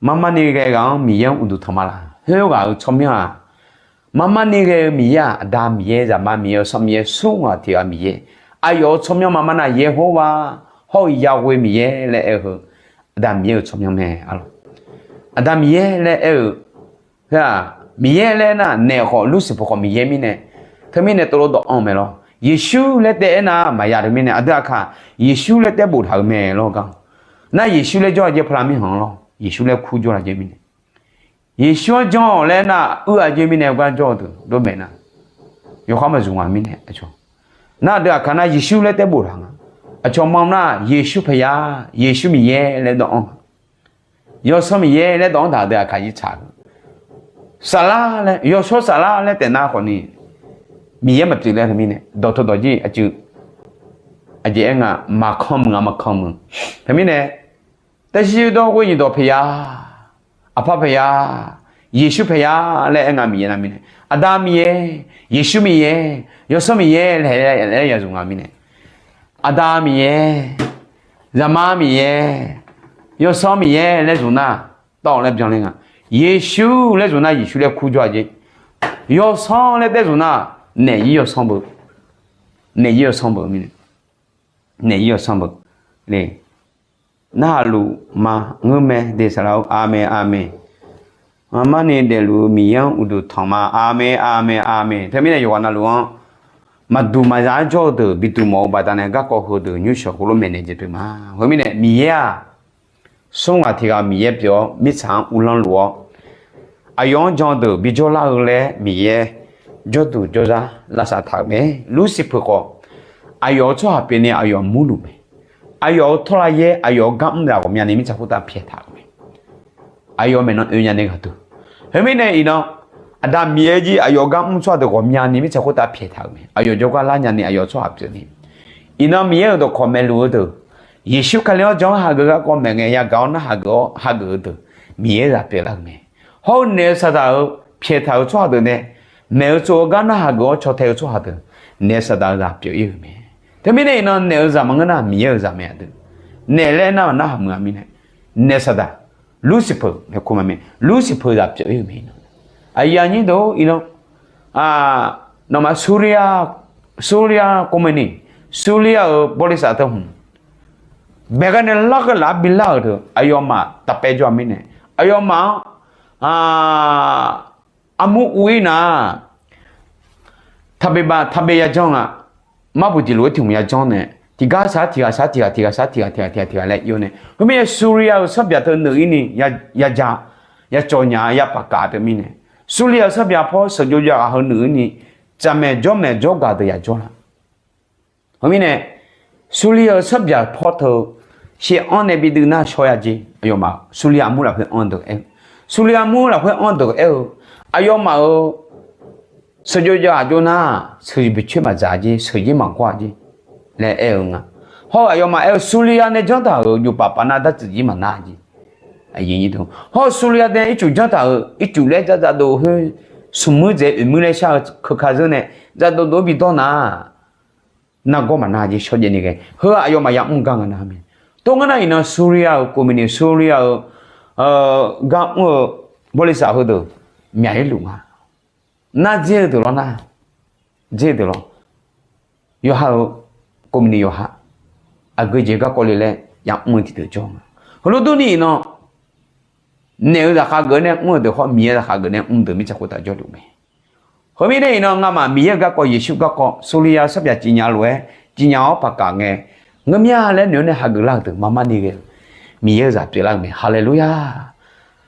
mar mar ni ghae ghaq-anr Miqyaer-anr uqduq tanq ma laq? Khoerghaq-euq tsawrmyanr-aq, mar mar ni ghae-eu Miqyaer-aq, Aqda Miqyaer, Zaqmar Miqyaer, Yawsanr Miqyaer, smr ghaq tiq ghaq Miqyaer. Aqyawf-euq tsawrmyanr mar mar nar Yaerhawrvar hawr-eu Yaghoe Miqyaer laer aer-eu heu, Aqda Miqyaer-euq tsawrmyanr mae arlawq. Aqda Miqyaer laer aer-eu, Miqyaer laer nar naef khawf Lucifer khawf Miqyaer mirnae, teumirnae tov lof dawq anr-eu mae lawr. Yeqsur laer taev aernar maqya teumirnae aqdui aqkaq Yeqsur laer taev boftaq-euq mae lawr gar. Nar Yeqsur laer jawr-a jeq pala mirkhanq lawr, Yeqsur laer kur jawrlaf jeq mirnae, Yeqsur-anr jan-awq laer nar uir-a jeq mirnae gar jawr-eu deuq dov maeqnar, yawkhar maqzmq nga mirnae aqcawq. Nar aqdui aqkaq nar Yeqsur laer taev boftaq nga. Aqcawq ma nar Yeqsur paqya, Yeqsur Miqyaer laer dawq anr nga. Yawsanr Miqyaer laer dawq anr taq aqdui aqkaq yir tsaq-eu. Saflar laer, Yawshawr Saflar laer taef nar khawfni, Miqyaer maqpyeuf laer teumirnae dawqtawv dawq jir aqcuiv, aqjeq aer nga, maqkanr muiq-a maqkanr muiq. Teumirnae, Taeshir dawr ghoer nyiq dawq paqya, Aqpaq paqya, Yeqsur paqya laer aer nga Miqyaer nar mirnae, Aqda Miqyaer, Yeqsur Miqyaer, Yawsanr Miqyaer laer aer ya zmq nga mirnae, Aqda Miqyaer, Zaqmar Miqyaer, Yawsanr Miqyaer laer zmq nar, tawv laer byanler nga. Yeqsur laer zmq nar Yeqsur laer kur jawr-a jeq. Yawsanr laer taev zmq nar, naef ir yawsanr beu, naef ir yawsanr beu mirnae, naef ir yawsanr beu le. Narhaq luf ma ngeur mae de saqlaq-or, aqmeq aqmeq. Mar mar ni daefluf-eu Miqyaer-anr uqduq tanq ma, aqmeq aqmeq aqmeq. Teumirnae yawqghaq navluf-anr maqduq maqza-aer jawr-eu deuq biduq mawf-eu baqdanae garkawv heudeuq nymrshawq khoerlof maeqnaeq jeq pyeuf ma. Khoermirnae Miqyaer-aq, smr ghaq tiq ghaq Miqyaer pyeuf-awr mirtsaq-anr uvlanr luf-awr, aqyawf-anr jan-eu deuq bijawr lar-eu laer Miqyaer jawrduq jawrzar lavsav taq-euq mae. Lursirpeuq khawf, aqyawf-euq tsawrhaq pyeufni aqyawf murluf mae. Aqyawf-euq tawrlaqyaer aqyawf-euq gar mr zaq ghawqmyani mirtsaq khoertav pyaeq taq-euq mae. Aqyawf maeqnan oe nyani ghaq deuq. Khoermirnae iqnan, Aqda Miqyaer jir aqyawf-euq gar mr tsawrhaq deuq ghawqmyani mirtsaq khoertav pyaeq taq-euq mae. Aqyawf jawrgar lar nyani aqyawf-euq tsawrhaq pyeufni. Iqnan Miqyaer-euq dawqkawq maeqluf-eu deuq, Yeqsur Kali-anr jan-anr hageuf garkawv maeq ngae yagaq-awr narhaq geuf-awr hageuf-eu deuq, Miqyaer zaq pyeuflar-euq mae. Hawr-eu naeq-eu saqdaq-euq pyaeq taq-euq tsawrhaq deuq nae maeq-eu tsov-eu gar narhaq geuf-awr caw tae-eu tsawrhaq deuq, naeq-eu saqdaq-euq zaq pyeuf-ir-euq mae. Teumirnae iqnan naeq-eu zaq maqngeur nar Miqyaer-euq zaq mae aqdui. Naeq laer nar-aq narhaq muiq-a mirnae, naeq saqdaq, Lursirpeuq nae kur ma mae, Lursirpeuq zaq pyeuf-ir-euq mae iqnan. Aqyuif aqnyir deuq-or iqnan, nawmaf Suria, Suria ကုမ္ပဏီ, Suria-euq บริษัท teu hmq baeqghae nae larghaq laf-aer bilar-euq deuq aqyawfmaf taqpaev jawr-a mirnae, aqyawfmaf-anr armur uv-ir nar, taqbeq baf taqbeq yajanr nga. Marbuq jeq lof-aer tiq hmq yajanr nae, tiqgar sar tiqghaq sar tiqghaq tiqghaq sar tiqghaq tiqghaq tiqghaq tiqghaq laer ir-awr nae, khoermirnae Suria-euq sarbyaq teu nuif-ir ni ya, ya cawq nya-a ya paqkaf teumirnae, Suria-euq sarbyaq paw sheuqjov jav ghaq heu nuif-ir ni, tsaqmaeq jawrmaeq jawrgaq deuq yaq jawr la. Khoermirnae, Suria-euq sarbyaq paw teu shaev-anr nae bidui nar shaw ya jer aqyawfmaf-euq Suria armur lafkhoer anr deuq aer-eu, Suria armur lafkhoer anr deuq aer-eu, aqyawfmaf-euq sheuqjov jav ghaq jov nar, sheuqbiq coer maqdzaq jer, sheuqjir maqgawr-a jer laer aer-eu nga. Hawr-eu aqyawfmaf aer-eu Suria nae janr taq-euq jofpaf paf nar dartsuif jir maqnar jer. Hawr-eu Suria nae ircuf janr taq-euq ircuf laer dzardzaq dov khoer, smq muir dzaeq oeq muir laer shar-eu keuka zeur nae dzaqdov dov-aer bidawr nar, nargawr maqnar jer shawrjaev ni ghae. Heu-aq aqyawfmaf yamr gar nga nar mae. Tov ngar nar iqnan Suria-euq ကုမ္ပဏီ, Suria-euq gar mr-eu บริษัท heudeuq myaq-ir luf nga. Nar dzer-eu deuq lawr nar, dzer-eu deuq lawr, yawqha-euq ကုမ္ပဏီ yawqha aqgeu jeq garkawv le laer yamr-eu tiqdeuq jawr nga. Heulof durni iqnan naeq-eu zaqkhav geuf nae mr-eu deuq khawf, Miqyaer zaqkhav geuf nae mr deuq mirtsaq khoertav jawrluf mae. Khoermirnae iqnan ngamaf Miqyaer-euq garkawv Yeqsur garkawv Suqliya sarbyaq cifnya lof-aer cifnya-awr paqkaq ngae, ngeurmya laer noeq-awr nae hageuf lar-euq deuq marmar ni ghae-eu Miqyaer-euq zaq pyeuflar-euq mae. Haleluya!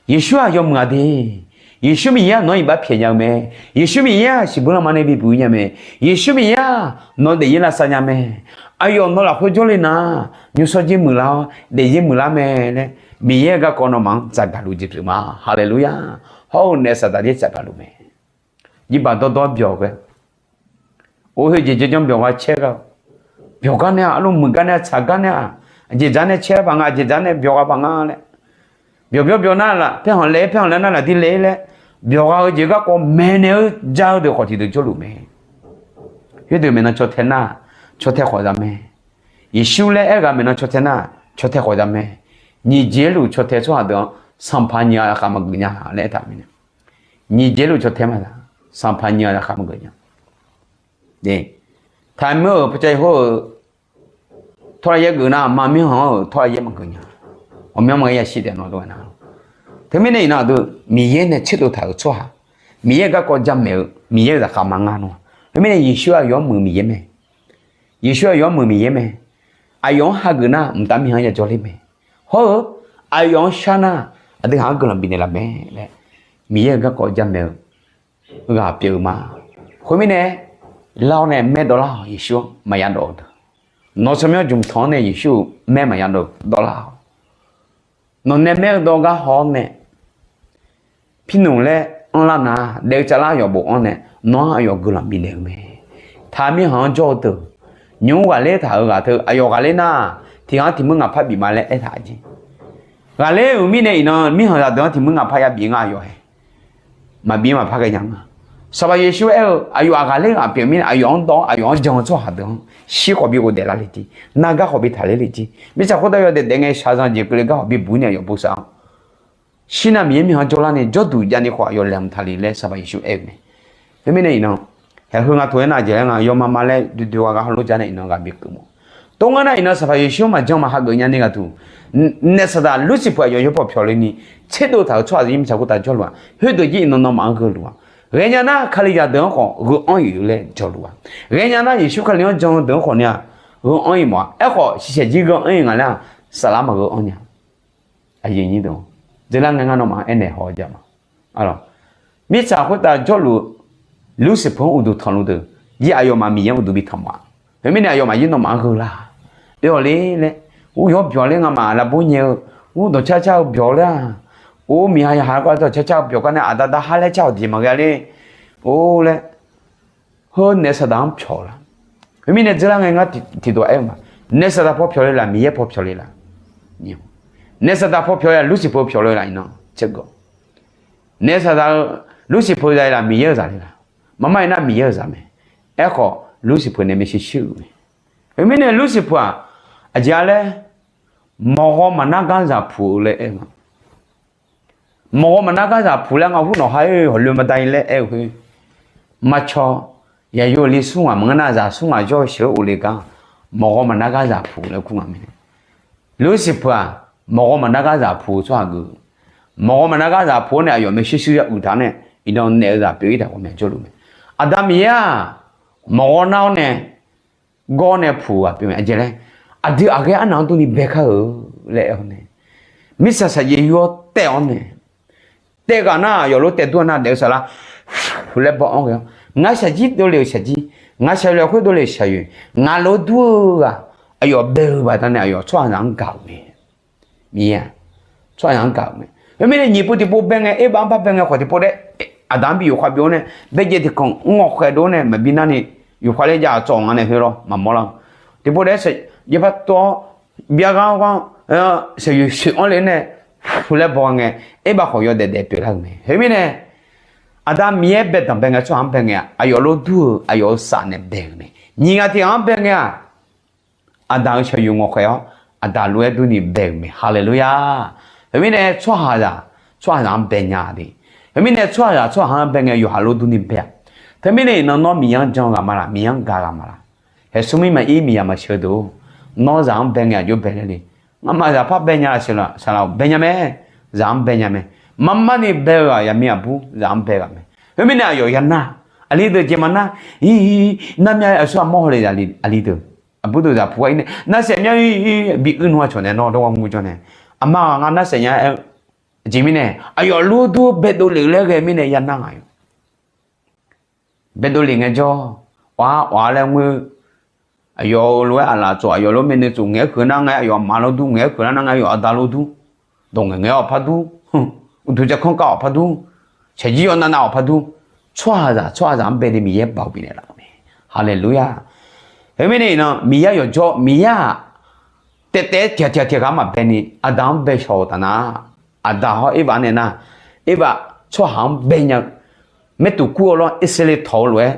Yeqsur-aq yawmuiq-a de. Yeqsur Miqyaer-aq nawq-anr iqbax pyaeqnya-eu mae. Yeqsur Miqyaer-aq siqbur lanma nae bibuq-ir nya mae. Yeqsur Miqyaer-aq nawq daefzir lavsav nya mae. Aqyawf nawq lafkhoer jawrle nar, nymrshawr jir muiqlar-awr daefzir muiqlar mae laer, Miqyaer-euq garkawv nawmaf-anr tsaqgaq luf jeq pyeuf ma. Haleluya! Hawr-eu naef saqdaq jir tsaqgaq luf mae. Jirbaq dawrdawr byawq ghae, or khoerjeq janrjanr byawq gha caer gha-eu, byawq gar nae-aq arluf muiq gar nae-aq tsaq gar nae-aq, aqjeq dzaq nae caer baq nga, aqjeq dzaq nae byawq gha baq nga laer, byawq byawr byawq nar laf paerkhanq laer-ir, paerkhanq laer nar lafdir laer-ir laer, byawq gha-eu jeq garkawv maeqnaeq-eu ja-eu deuq khawf tiqdeuq jawrluf mae. Khoerdeuq maeqnan caw tae nar, caw tae khawf za mae. Yeqsur laer aerghaq maeqnan caw tae nar, caw tae khawf za mae. Nyiq jeq luf caw tae tsawrhaq deuq-anr sanqpaq nyiq ghaq zaqkhav maqgeuf nya laer aertaq mirnae, nyiq jeq luf caw tae maqza, sanqpaq nyiq ghaq zaqkhav maqgeuf nya. Taqmir-euq paqcav hawr-eu tawrlaf yaer geuf nar, maqmir hanq-anr-euq tawrlaf yaer maqgeuf nya. Ghawqmyanr maqghae yashir taef nawr dov-aer nar, teumirnae iqnan aqdui Miqyaer nae tserdov taq-euq tsawrhaq, Miqyaer-euq garkawv jamaeq-eu, Miqyaer-euq zaqkhav maqnga nawr. Khoermirnae Yeqsur aqyawf-anr muiq Miqyaer mae. Yeqsur aqyawf-anr muiq Miqyaer mae. Aqyawf-anr hageuf nar mqtav mirkhanq-anr yajawr ler mae. Hawr-eu aqyawf-anr shar nar, aqdui ghaq-anr guiqlanq bifnaeq laf mae laer, Miqyaer-euq garkawv jamaeq-eu ghaq pyeuf-eu ma. Khoermirnae, lar-awr nae maer dawvlar-awq. Yeqsur-anr maqya dawv-eu deuq, nawq tsawrmyanr jmq tanq-anr nae Yeqsur-euq maer maqya dawv dawvlar-awq. Nawq nae maer-eu dawv gar haw-awr nae, pirnmq laer anrlar nar, daef-eu tsavlar aqyawf bofanr nae, nawr-anr aqyawf guiqlanq bifnaeq-eu mae. Taqmir hanq-anr jawr-eu deuq, nymq-mr ghaqler taq-euq ghaq teu aqyawf ghaqler nar, tiq ghaq-anr tiq muir ngaq par bif ma laer aertaq-a jeq. Ghaqler-euq mirnae iqnan mirkhanqzaq deuq-anr tiq muir ngaq par yabif ngar aqyawf-aer maqbif maqpar ghaenya nga. Sanqpaq Yeqsur aer-eu, aqyawf-aq ghaqler ghaq pyeuf mirnae, aqyawf-anr dawv-awr aqyawf-anr jan-eu tsawrhaq deuq-anr shir khawf bi ghofdaef lar le jeq, nar gar khawf bi taqler le jeq, mirtsaq khoertav yawdaef daef ngae shaqzanq jeq keuvle gar khawf bi buq-ir nae aqyawf bosav-awr, shir nar Miqyaer mirkhanq-anr jawrlar nae jawrduq javni khawf aqyawf laeqhmq taqle laer Sanqpaq Yeqsur aer-eu mae. Khoermirnae iqnan, haeq heu nga tov-aer nar aqjeq laer nga yawma ma laer duidui gha gha hawlof jar nae iqnan ghaq bi keuv mawf. Tov ngar nar iqnan Sanqpaq Yeqsur maqjan maqhageuf nya ni ghaq duq, naef saqdaq Lursifeu aqyawf yawpaw pyawq le ni, tserdov taq-euq tsawrhaq zir mirtsaq khoertav jawrluf-aq, khoerdeuq jir iqnan nawmaf-anr gheuluf-aq, ghaenya nar Kalizaq deuq-anr khawf gheu anr-iq-eu laer jawrluf-aq, ghaenya nar Yeqsur Kali-anr jan-eu deuq-anr khawf ni-aq, gheu anr-iq mawf-a. Aerkhawf shiqshaq jir gheu anr-iq nga laer-aq, saflar maqgheu anr nya. Aqyuif aqnyir deuq, dzeurlar ngae ngar nawmaf-anr aernaeq haw-eu jav ma. Mirtsaq khoertav jawrluf Lursifeu-anr uqduq tanqluf deuq, jir aqyawfmaf Miqyaer-anr uqduq bi tanq mawf-a. Khoermirnae aqyawfmaf jir nawmaf-anr gheu lar. Oe-awq ler laer, ur yawr byawq ler ngamaf lavbur nyae-eu, ur dawqcar car-eu byawq ler-aq, or miqha yaqha gar dawqcar car-eu byawq gar nae aqda dar har laer car-awq jeq maqghae ler, or laer, heu naef saqdaq-anr pyawq lar. Khoermirnae dzeurlar ngae ngar tiqdawq aer-eu ma, naef saqdaq paw pyawq le laf, Miqyaer paw pyawq le laf? Naef saqdaq paw pyawq-a, Lursifeu pyawq le laf iqnan tsergawv. Naef saqdaq-eu Lursifeu za-e laf, Miqyaer-eu zaq le laf? Maqmar-ir nar Miqyaer-eu zaq mae. Aerkhawf Lursifeu nae maershuir shuir-euq mae. Khoermirnae Lursifeu-aq, aqjeq-a laer, mawqghaw maqnar gar zaq puq-eu laer aer-eu ma. Mawqghaw maqnar gar zaq puq laer ngar hur nawq ha-ir hawqloe maqda-ir laer aer-eu khoer, maqcawq, yaqyo li smr ngaq maqngeur nar zaq smr ngaq jawr-eu sheuq-eu of le gar, mawqghaw maqnar gar zaq puq laer kur nga mae. Lursifeu-aq, mawqghaw maqnar gar zaq puq-eu tsawrhaq geuf. Mawqghaw maqnar gar zaq puq-awr nae aqyawf maershuir shuir ya uiq taq-awr nae, iqnan naef-eu zaq pyeuf-ir taq ghawqmya jawrluf mae. Aqda Miqyaer-aq, mawqghaw nar-awr nae gawr nae puq ghaq pyeuf mae. Aqjeq laer, aqdui aqghaer arnaq-anr durni bae kar-eu laer aer-awr nae, mirtsaq saqyaer yur-awr taef-awr nae, taef ghaq nar aqyawf lof taef dur-a nar daef-eu saflar laer baw-anr ghae-awr, ngaq shaqjir dovle-euq shaqjir, ngaq shaqyoeq lafkhoer dovle-euq shaqyoeq, ngaq lof dur-eu ghaq aqyawf bae-eu baqdanae aqyawf tsawrhaqzaq-anr gaq-euq mae. Miqyaer-aq, tsawrhaqzaq-anr gaq-euq mae. Khoermirnae nyiq pov tiqpov bae ngae, Erbav-anr bar bae ngae khawf tiqpov daef, Aqda-anr bi yufkhav byov-awr nae, baerjaev tiqkanq ngawqkhaeq dov-awr nae maqbi narni, yufkhav laer jav-aq tsawv nga nae khoer lawr maqmawr lar-eu. Tiqpov daef-aer yawpar tov-awr, byav gar-awr gar, shaqyoeq shoeq-anr le nae, pu laer baw ngae, Erbav khawf yawdaef daef pyeuflar-euq mae. Khoermirnae, Aqda Miqyaer bae danqbae ngae tsawrhaq-anr bae ngae-aq, aqyawf lof dur-eu aqyawf-euq saf nae bae-euq mae. Nyiq ghaq tiq ghaq-anr bae ngae-aq, Aqda-euq shaqyoeq ngawqkhaeq-awr, Aqda lof-aer durni bae-euq mae. Haleluya! Khoermirnae tsawrhaqzaq, tsawrhaqzaq-anr bae nya de. Khoermirnae tsawrhaqzaq tsawrhaq-anr bae ngae yawqha lof durni bae-aq. Teumirnae iqnan nawr Miqyaer-anr jan ghaq ma laq, Miqyaer-anr gaq ghaq ma laq? Haeqsur mirmaqir miqzaq maqsheu deuq-or, nawr zaq-anr bae ngae aqjox bae ler le. Ngamaf zaqpar bae nya laf sheuq laf, saqlaq-awq bae nya mae. Zaq-anr bae nya mae. Marmarni bae-eu ghaq yaqmir aqbur zaq-anr bae ghaq mae. Khoermirnae aqyawf yanar, aqli deuq jeq maqnar, ir, nar mya-aer aqsur aqmawr hawle, aqli deuq, aqbur deuq zaq puq-aer ir nae nar saef mya-ir, bi uir nmr-a cawq nae nawr dawrghar mr jawr nae, aqma ghaq nga nar saef nya-aer, aqjeq mirnae aqyawf lor dur baedov lef-eu laer ghae mirnae yanar ngaq-a. Baedov lef ngaejawr, awq-ar awq-ar laer ngoer, aqyawf-euq lof-aer aqlaf tsof, aqyawf lof-aer myavnuiv tsof ngaeq-aer keuq nar ngae, aqyawf aqma lor dur ngaeq-aer keuq nar ngae, aqyawf aqda lor dur, dawq ngaeq ngaeq-awr awqpar dur, uqduq jav kanr kav awqpar dur, shaqjir yawnav nav awqpar dur, tsawrhaqzaq tsawrhaqzaq-anr bae ni Miqyaer baoq bifnaeq laf-euq mae. Haleluya! Khoermirnae iqnan Miqyaer yawqjawr Miqyaer-aq, taef taef-aer tiq ghaq tiq ghaq tiq ghaq-anr maqbae ni aqda-anr bae shawq-euq taf nar, aqda hawr Ervav nae nar, Ervav tsawrhaq-anr bae nya-eu, maertuq kur-eu lawr, Irsaqleqlav tawq-eu lof-aer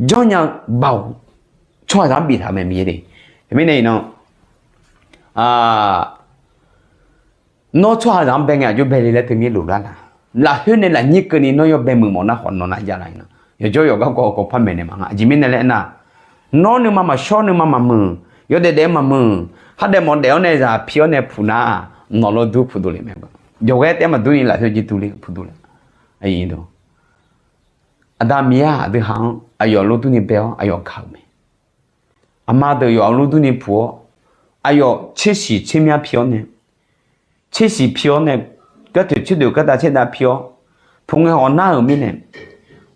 janrnya-eu baoq tsawrhaqzaq-anr biftaq-euq mae Miqyaer de. Khoermirnae iqnan nawr tsawrhaqzaq-anr bae ngae aqjox bae le laer teumir loflar la? Lafkhoer nae lafnyir keuvni nawr yawbae muiq mawf nar khawf nawq nav javlar iqnan yawqjawr yawqgar gawv-eu gawv par maeqnaeq maqnga. Aqjeq mirnae laer aernar, nawr nuima maqshawr nuima maqmuiq, yawdaef daef-aer maqmuiq, khardaef mawf daef-awr nae zaq pi-awr nae puq nar, nawq lor dur puq dov le mae. Jawqghaer taef-aer maqdur ni lafkhoer jir durler puq dov le. Aqda Miqyaer-aq aqdui-haq-anr aqyawf lor durni bae-awr aqyawf gaq-euq mae. Aqma deuq yawf-eu lor durni puq-awr, aqyawf tsersiq tsermyar pi-awr nae, tsersiq pi-awr nae, gartoeq tserdoeq gardav tserdav pi-awr, puq ngae hawq nar-euq mirnae,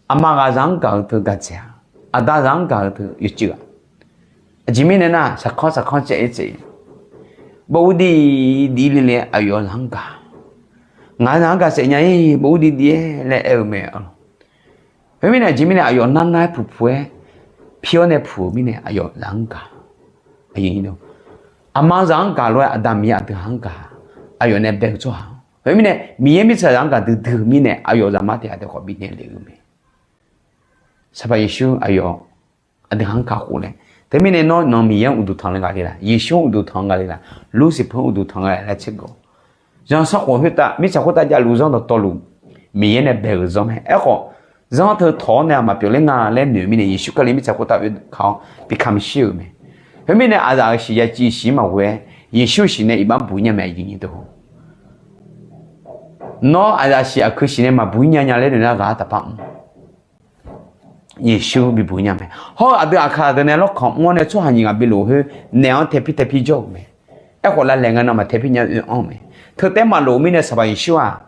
aqma ghaq zaq-anr gaq-eu teu gaq tsaeq-a, aqda zaq-anr gaq-eu teu yawcuiv-a. Aqjeq mirnae nar, saqkanr saqkanr caev-aer tsaev, bawr ur div div le le aqyawf zaq-anr gaq, ngaq zaq-anr gaq saef nya-ir, bawr ur div div-aer laer aer-eu mae. Khoermirnae aqjeq mirnae aqyawf nar nar-aer puq puq-aer pi-awr nae puq-euq mirnae aqyawf zaq-anr gaq. Aqma zaq-anr gaq lof-aer aqda Miqyaer aqdui-haq-anr gaq, aqyawf nae bae-eu tsawrhaq-anr. Khoermirnae Miqyaer mirtsaqzaq-anr gaq duidui-eu mirnae aqyawf zaqmar tiq ghaq deuq khawf bifnaeq lef-eu mae. Sanqpaq Yeqsur aqyawf aqdui-haq-anr kakhof laer. Teumirnae nawr nan Miqyaer-anr uqduq tanq le nga le la? Yeqsur-anr uqduq tanq nga le la? Lursifeu-anr uqduq tanq nga laer tsergeuf-awq. Zanrsanrkhof khoertav mirtsaq khoertav javluf zanr dawqtawvluf, Miqyaer nae bae-euq zanr mae. Aerkhawf, zanr teu tawq-awr nae aqmaq pyeufler nga laer noeq mirnae Yeqsur Kali mirtsaq khoertav oeka-awr bi kamq shir-euq mae. Khoermirnae aqzaf-euq siq ya civ siq maqghoe-aer Yeqsur-euq siq nae iqbax buq nya mae. Nawr aqzaf siq aqkui siq nae maqbuq nya nya laer noeq nar ghaq-ar taqpar mr. Yeqsur bibuq nya mae. Hawr-eu aqdui aqkaq deuq nae lawrkaq mr-awr nae tsawrhaq nyiq ghaq bilof khoer naeq-anr taepir taepir jawr-euq mae. Aerkhawf lavlaeq ngae nan maqtaepir nya oe-anr-eu mae. Teu taef-aer maqlof mirnae Sanqpaq Yeqsur-aq,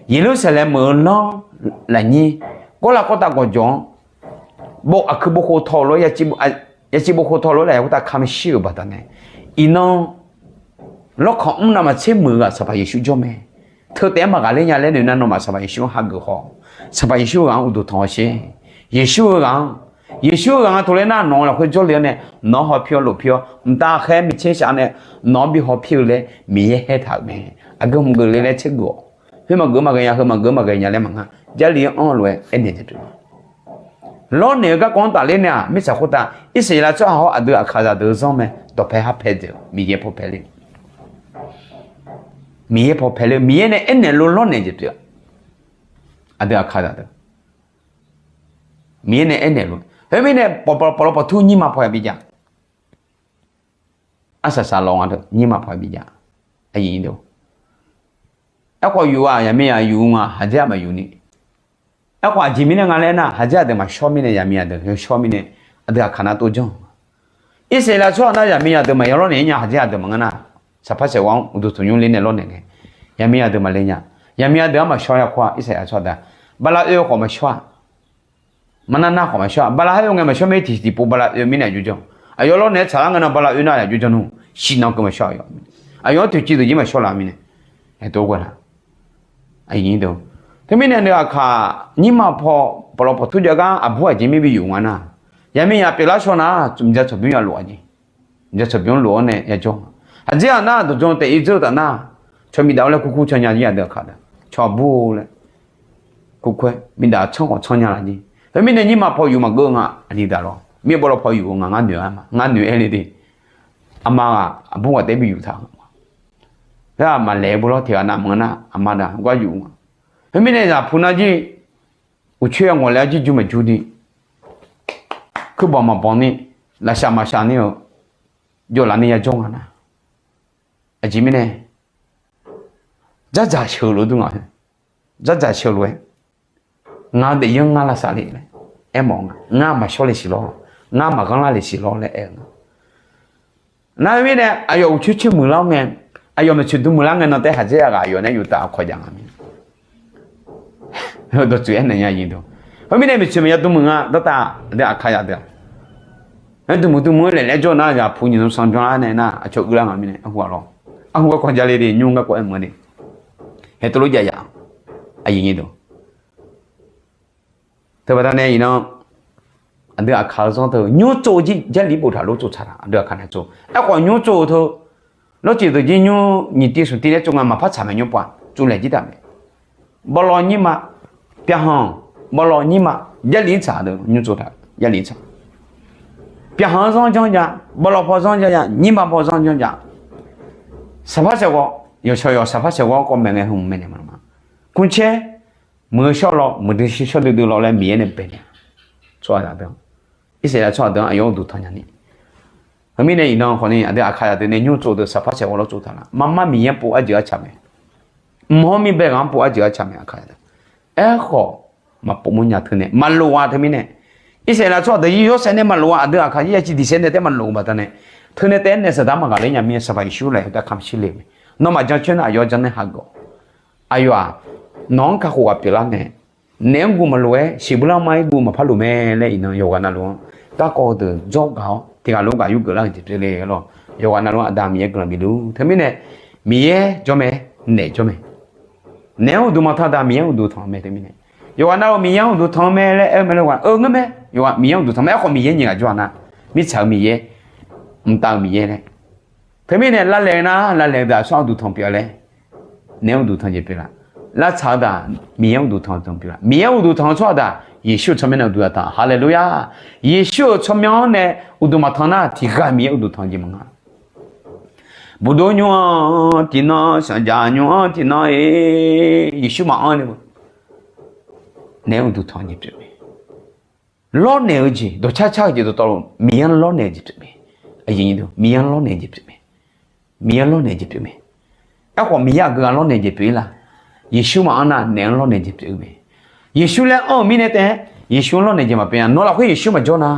Yeqlursaqlaeq meuq-eu lanr lafnyir gawrlav kawrtav gawqjawq-anr bof aqkui bof khof tawq lof-aer, yaciv bof khof tawq lof-aer laf-aer khoertav kamq shir-euq baqdanae, iqnan lawrkaq mr navmaqtser muiq-eu ghaq Sanqpaq Yeqsur jawr mae. Teu taef-aer maqghaqler nya laer noeq nar nawmaf Sanqpaq Yeqsur-anr hageuf haw. Sanqpaq Yeqsur-eu ghaq-anr uqduq tanq haw sher. Yeqsur-eu ghaq-anr, Yeqsur-eu ghaq-anr tawqler nar nawq-eu lafkhoer jawrle-awr nae nawq-anr hawpir-awr lofpir-awr mqtav khaer micaer shaf nae nawq-anr bi hawpir-eu laer Miqyaer haer taq-euq mae. Aqgeu hmq geuf le laer tsergeuf-awq. Khoer maqgeuf maqghae nya, heu maqgeuf maqghae nya laer maqnga. Jarlif-anr lof-aer aernaeq jeq pyeuf. Lawrnaeq-eu garkawv-anr tafler nae-aq, mirtsaq khoertav Irsaqleqlav tsawrhaq hawr aqdui aqkaqzaq deuq-eu zanr mae. Dawqpae harpae deuq Miqyaer paw pae le. Miqyaer paw pae le, Miqyaer nae aernaeq lof lawrnaeq jeq pyeuf. Aqdui aqkaqzaq deuq Miqyaer nae aernaeq lof. Khoermirnae pawqlawpawq tur nyirma paw ya bijav. Arsaq saqlawq nga deuq nyirma paw ya bijav. Aerkhawf yuf-aq yaqmiqzaq yuf-eu nga, haqdzar maqyuf ni. Aerkhawf aqjeq mirnae nga laer nar, haqdzar deuq maqshawr mirnae yaqmiqzaq deuq shawr mirnae, aqdui aqkaq nar tov janr-eu. Irsaqleqlav tsawrhaq nar yaqmiqzaq deuq maqya lawrnaeq-ir nya, haqdzar deuq maqngeur nar, saqpar saeqghawv-anr uqduq tanqnymr ler nae lawrnaeq ngae, yaqmiqzaq deuq maqle nya. Yaqmiqzaq deuq-anr maqshawr ya khoer-aq, Irsaqleqlav tsawrhaq deuq-aq, bala oe khawf maqshawr-aq, maqnar nar khawf maqshawr-aq, bala oe ngae maqshawr mae, tiqsiq tiqpov bala oe mirnae aqjox janr. Aqyawf lawrnaeq-aer tsaqlar ngae nan bala oe nar aqjox janr nmr, siqnan keuv maqshawr-aq. Aqyawf-anr toeqciv deuq jir maqshawr laf mirnae, aertov ghae-a. Teumirnae aqdui aqkaq nyirma paw pawqlawpawq tur jav gar aqbur aqjeq mir bi yuf nga nar, yaqmiqzaq pyeuflar shaw nar, mqja tsawqbymr ya lof-a jeq. Mqja tsawqbymr lof-awr nae yajawr nga. Haqdzar-aq nar dawqjan taef-ir dzeur-eu taf nar, tsawq miqdaf-awr laer kurkur caw nya jir aqdui aqkaq deuq, cawq aqbur laer kurkur-aer miqdaf tsanr khawf tsanr nya laf jir. Teumirnae nyirma paw yuf maqgeur-eu nga, aqli daq lawr mir bawlaw paw yuf-eu nga, ngar noeq-aer ma, ngar noeq-aer le de. Aqma ghaq aqbur ghaq taef-aer bi yuf taq-eu nga. Lar maqlaeq-eu beu lawr tiq ghaq nav maqngeur nar, aqma daq gar yuf nga. Khoermirnae zaq pu nar jir, uqcoer ya ngawqlaer-awr jir jur maqjur ni, kuirbanq maqbanq ni, lafshaq maqshaq ni-eu, jawrlaf ni yajawr nga nar, aqjeq mirnae jardzaq sheuq lof dur nga. dzardzaq sheuq lof-aer, ngaq-eu daefzir-anr ngar lavsav le laer aermawf nga. Ngar maqshawr le siq lawr, ngar maqghanr lar le siq lawr laer aer-eu nga. Nar-eu mirnae aqyawf uqcoer coer muiqlar-awr ngae, aqyawf maeqtsoeq dm muiqlar ngae nan taef-aer haqdzer-aq ghaq aqyawf nae yuf taf aqkawq jaq nga mir. Dawqtsuif aernaeq nya yif dawq. Khoermirnae maeqtsoeq maqya dm muiq nga dawrtav aqkaq yaf deuq-aq, aer dm muiq dm muiq-aer laeq laer jawr nar zaqpuq nyiq nmr sanq janr-ar nae nar aqcawq uiqlar nga mirnae arhu-aq lawr. Arhu garkawv ja le de nymr garkawv aer mq-a de. Haeq teulof jav yaf aqyuif nyi deuq. Teubaqda nae iqnan aqdui aqkaq-eu zanr teu nymr tsov-eu jir Jarlif boftaq lof tsov tsaq taq aqdui aqkaq nae tsov. Aerkhawf nymr tsov-eu teu lawrcif deuq jir nymr nyiq tiv smq tiv laer tsov nga maqpar tsaq mae nymr pov-aq tsov laeq jir taq mae. Bawrlawv nyir ma, pyavhanq, bawrlawv nyir ma, Jarlif tsaq deuq nymr tsov taq Jarlif tsaq. Pyavhanq-anr zanr janr ja, bawrlawv paw zanr janr ja, nyir ma paw zanr janr ja. Saqpar saeqghawv, yawqshawq yawq saqpar saeqghawv-anr kawv maeq ngae hmq maeqnaeq ma ma. Kmrcaer, muiq-eu shawr lawr muiqdui shir shawr duidui lawr laer Miqyaer nae baenaeq-a. Tsawrhaqzaq deuq-anr, Irsaqleqlav tsawrhaq deuq-anr aqyawf-anr uqduq tanq nya ni. Heumirnae iqnan khawf ni aqdui aqkaq yaf deuq nae nymr tsov deuq saqpar saeqghawv lawr tsov taq lar marmar Miqyaer-anr pov arjeuq arca mae. Mq hawr mirbae ghaq-anr pov arjeuq arca mae aqkaq yaf deuq. Aerkhawf maqpov mawrnya teunae maqlof-a teumirnae. Irsaqleqlav tsawrhaq deuq yir yawshaef nae maqlof-a aqdui aqkaq yir ya civ diqsaer nae taef maqlof-eu baqdanae, teunae taef-aer naeq saqdaq maqghaq ler nya mirnae Sanqpaq Yeqsur laeq-eu taef kamq shir le-eu mae. Nawmaf jancoer nar aqyawf-anr janr nae hageuf-awq. Nawq-anr kakhof ghaq pyeuflar ngae, naef-anr guv maqlof-aer siqbuir lar mar-aer guv maqpar lof mae laer iqnan yawqghaq navluf-anr garkawv deuq dzawr gaq-awr tiq ghaq lof ghaq yurgeuf lar-eu jeq pyeuf le lawr. Yawqghaq navluf-anr Aqda Miqyaer guiqlanq bif luf-ur. Teumirnae Miqyaer jawr mae, naef jawr mae. Naef-anr uqduq maqtanq daq Miqyaer-anr uqduq tanq-eu mae teumirnae. Yawqghaq navluf Miqyaer-anr uqduq tanq-eu mae laer aer-eu mae lawr ghaq-eu ngeur mae. Yawqghaq Miqyaer-anr uqduq tanq mae aerkhawf Miqyaer nyiq ghaq jawr-a nar, mirtsaq-eu Miqyaer, mqtav-eu Miqyaer laer. Teumirnae lavlaeq-eu nar lavlaeq-eu daq tsawrhaq uqduq tanq pyeuf-a laer. Naef-anr uqduq tanq jeq pyeuf laf. Lavtsaq-eu daq Miqyaer-anr uqduq tanq tanq pyeuf laf. Miqyaer-anr uqduq tanq-eu tsawrhaq daq Yeqsur-euq tsawrmyanr nae uqduq tanq. Haleluya! Yeqsur-euq tsawrmyanr-anr nae uqduq maqtanq nar tiq ghaq Miqyaer uqduq tanq jeq maqnga. Buqdov nymr-anr tiqnan, sanqjaq nymr-anr tiqnan-iq, Yeqsur maqanr ni, naef-anr uqduq tanq jeq pyeuf mae. Lawrnaeq-eu jeq dawqcar car-eu jeq dawqtawvluf Miqyaer-anr lawrnaeq jeq pyeuf mae. Aqyuif nyi deuq Miqyaer-anr lawrnaeq jeq pyeuf mae. Miqyaer-anr lawrnaeq jeq pyeuf mae. Aerkhawf Miqyaer aqgeu ghaq lawrnaeq jeq pyeuf-ir la? Yeqsur maqanr nar naef-anr lawrnaeq jeq pyeuf-eu mae. Yeqsur laer anr-euq mirnae taef-aer Yeqsur-anr lawrnaeq jeq maqpyeuf nya. Nawr lafkhoer Yeqsur maqjawr nar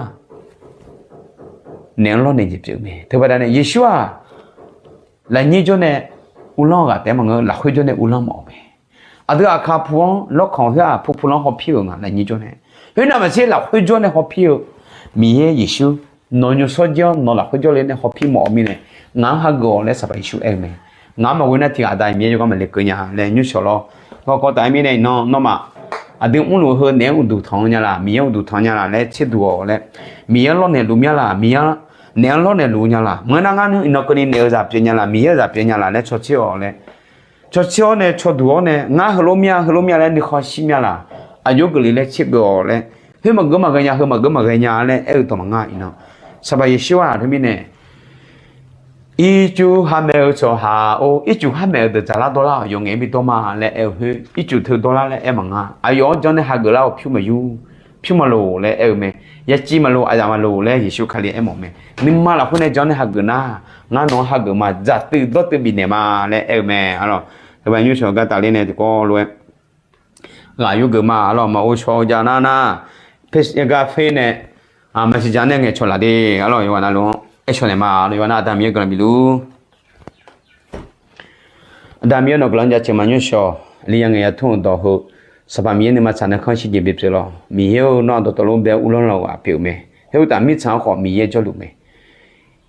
naef-anr lawrnaeq jeq pyeuf-eu mae. Teubaqda nae Yeqsur-aq lafnyir jawr nae uvlanr-eu ghaq taef-aer maqngeur, lafkhoer jawr nae uvlanr mawf-eu mae. Aqdui aqkaq pu-anr lawrkanq khoer-aq pu pulan-anr hawpir-euq nga lafnyir jawr nae. Khoernav maqtser lafkhoer jawr nae hawpir-eu Miqyaer Yeqsur, nawq nymrshawr jir-anr nawq lafkhoer jawrle nae hawpir mawf-eu mirnae, ngaq-anr hageuf-awq laer Sanqpaq Yeqsur aer-eu mae. Ngaq-anr maqghoe nar tiq ghaq aqda Miqyaer yawgar maqle keuv nya laer nymrshawq lawr. Garkawv taf-aer mirnae iqnan nawmaf aqdui mrluf heu naef-anr uqduq tanq-eu nya laf, Miqyaer-anr uqduq tanq nya laf laer tserduq-awq laer, Miqyaer-anr lawrnaeq luf mya laf, Miqyaer naef-anr lawrnaeq luf nya laf. Maqngeur nar ngar iqnan keuvni naeq-eu zaq pyeuf nya laf, Miqyaer-eu zaq pyeuf nya laf laer cawtser-awq laer, cawtser-awr nae cawduq-awr nae ngar heulof mya heulof mya laer nuikhanr shir mya laf, aqjox geufle laer tsergeuf-awq laer, khoer maqgeur maqghae nya heu maqgeur maqghae nya laer aer-eu dawq maqnga iqnan. Sanqpaq Yeqsur-aq teumirnae ircuf hamaeq-eu tsawrhaq-or, ircuf hamaeq-eu deuq dzaqlar dawrlar-awq, yawf ngaef-aer bi dawr ma laer aer-eu khoer, ircuf teu dawrlar laer aer maqnga. Aqyawf-anr jan nae hageuf lar-awq pyur maqyur, pyur maqloq laer aer-eu mae. Yaciv maqloq, aqyaf maqloq laer Yeqsur Kali aermawf-eu mae. Nuima lafkhoer nae jan nae hageuf nar, ngar nawq-anr hageuf ma, dzaqtuiv dawrtuiv bifnaeq ma laer aer-eu mae. Arlawq, teubaqda nymrshawq gar tafler nae tiqkawv lof-aer ghaq yurgeuf ma. Arlawq, maqghov shaw-eu jav nar nar, gar fer nae maqsiq dzaq nae ngaeqcawq laf de. Arlawq, yawqghaq navluf-anr aer shaw naeq ma. Arlawq, yawqghaq nar aqda Miqyaer guiqlanq bif luf-ur. Aqda Miqyaer nawq guiqlanq jaceuq ma. Nymrshawq li ya ngaeq ya tmr-eu dawq heu, Sanqpaq Miqyaer nuima tsaq nae kanr shir jeq bipyeuf lawq. Miqyaer-eu nawr-aq dawqtawvluf bae-awr uvlanr lawq-eu ghaq pyeuf-eu mae. Khoertav mirtsaq-anr khawf Miqyaer jawrluf mae.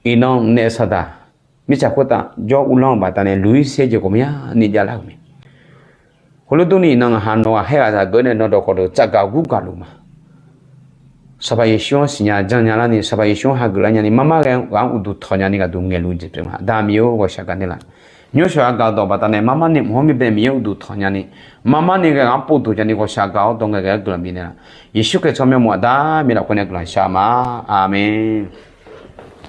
Iqnan naef saqdaq mirtsaq khoertav jawr uvlanr-eu baqdanae luq-ir saer jeq ghawqmyani javlar-euq mae. Khoerlof durni iqnan ngaqha nawq-aq haer ghaq zaqgeuf nae nawq dawqkawq deuq tsafgaq gurgaq luf ma. Sanqpaq Yeqsur-anr siqnya jannya larni Sanqpaq Yeqsur-anr hageuf lar nyani marmar ghae ghaq-anr uqduq tanq nyani ghaqduq ngaeqluf jeq pyeuf ma. Aqda Miqyaer-or, ghawqshaq gaq nae laf. Nymrshawq-aq gaq-eu dawq baqdanae marmar ni mq hawr mirbae Miqyaer uqduq tanq nyani, marmar ni ghae ghaq-anr povduq nyani ghawqshaq gaq-awr dawq ngaeqghae-aer guiqlanq bifnaeq laf. Yeqsur Kali tsawrmyanr mq Aqda Miqyaer lafkhoer nae guiqlanq shar ma. Aqmeq.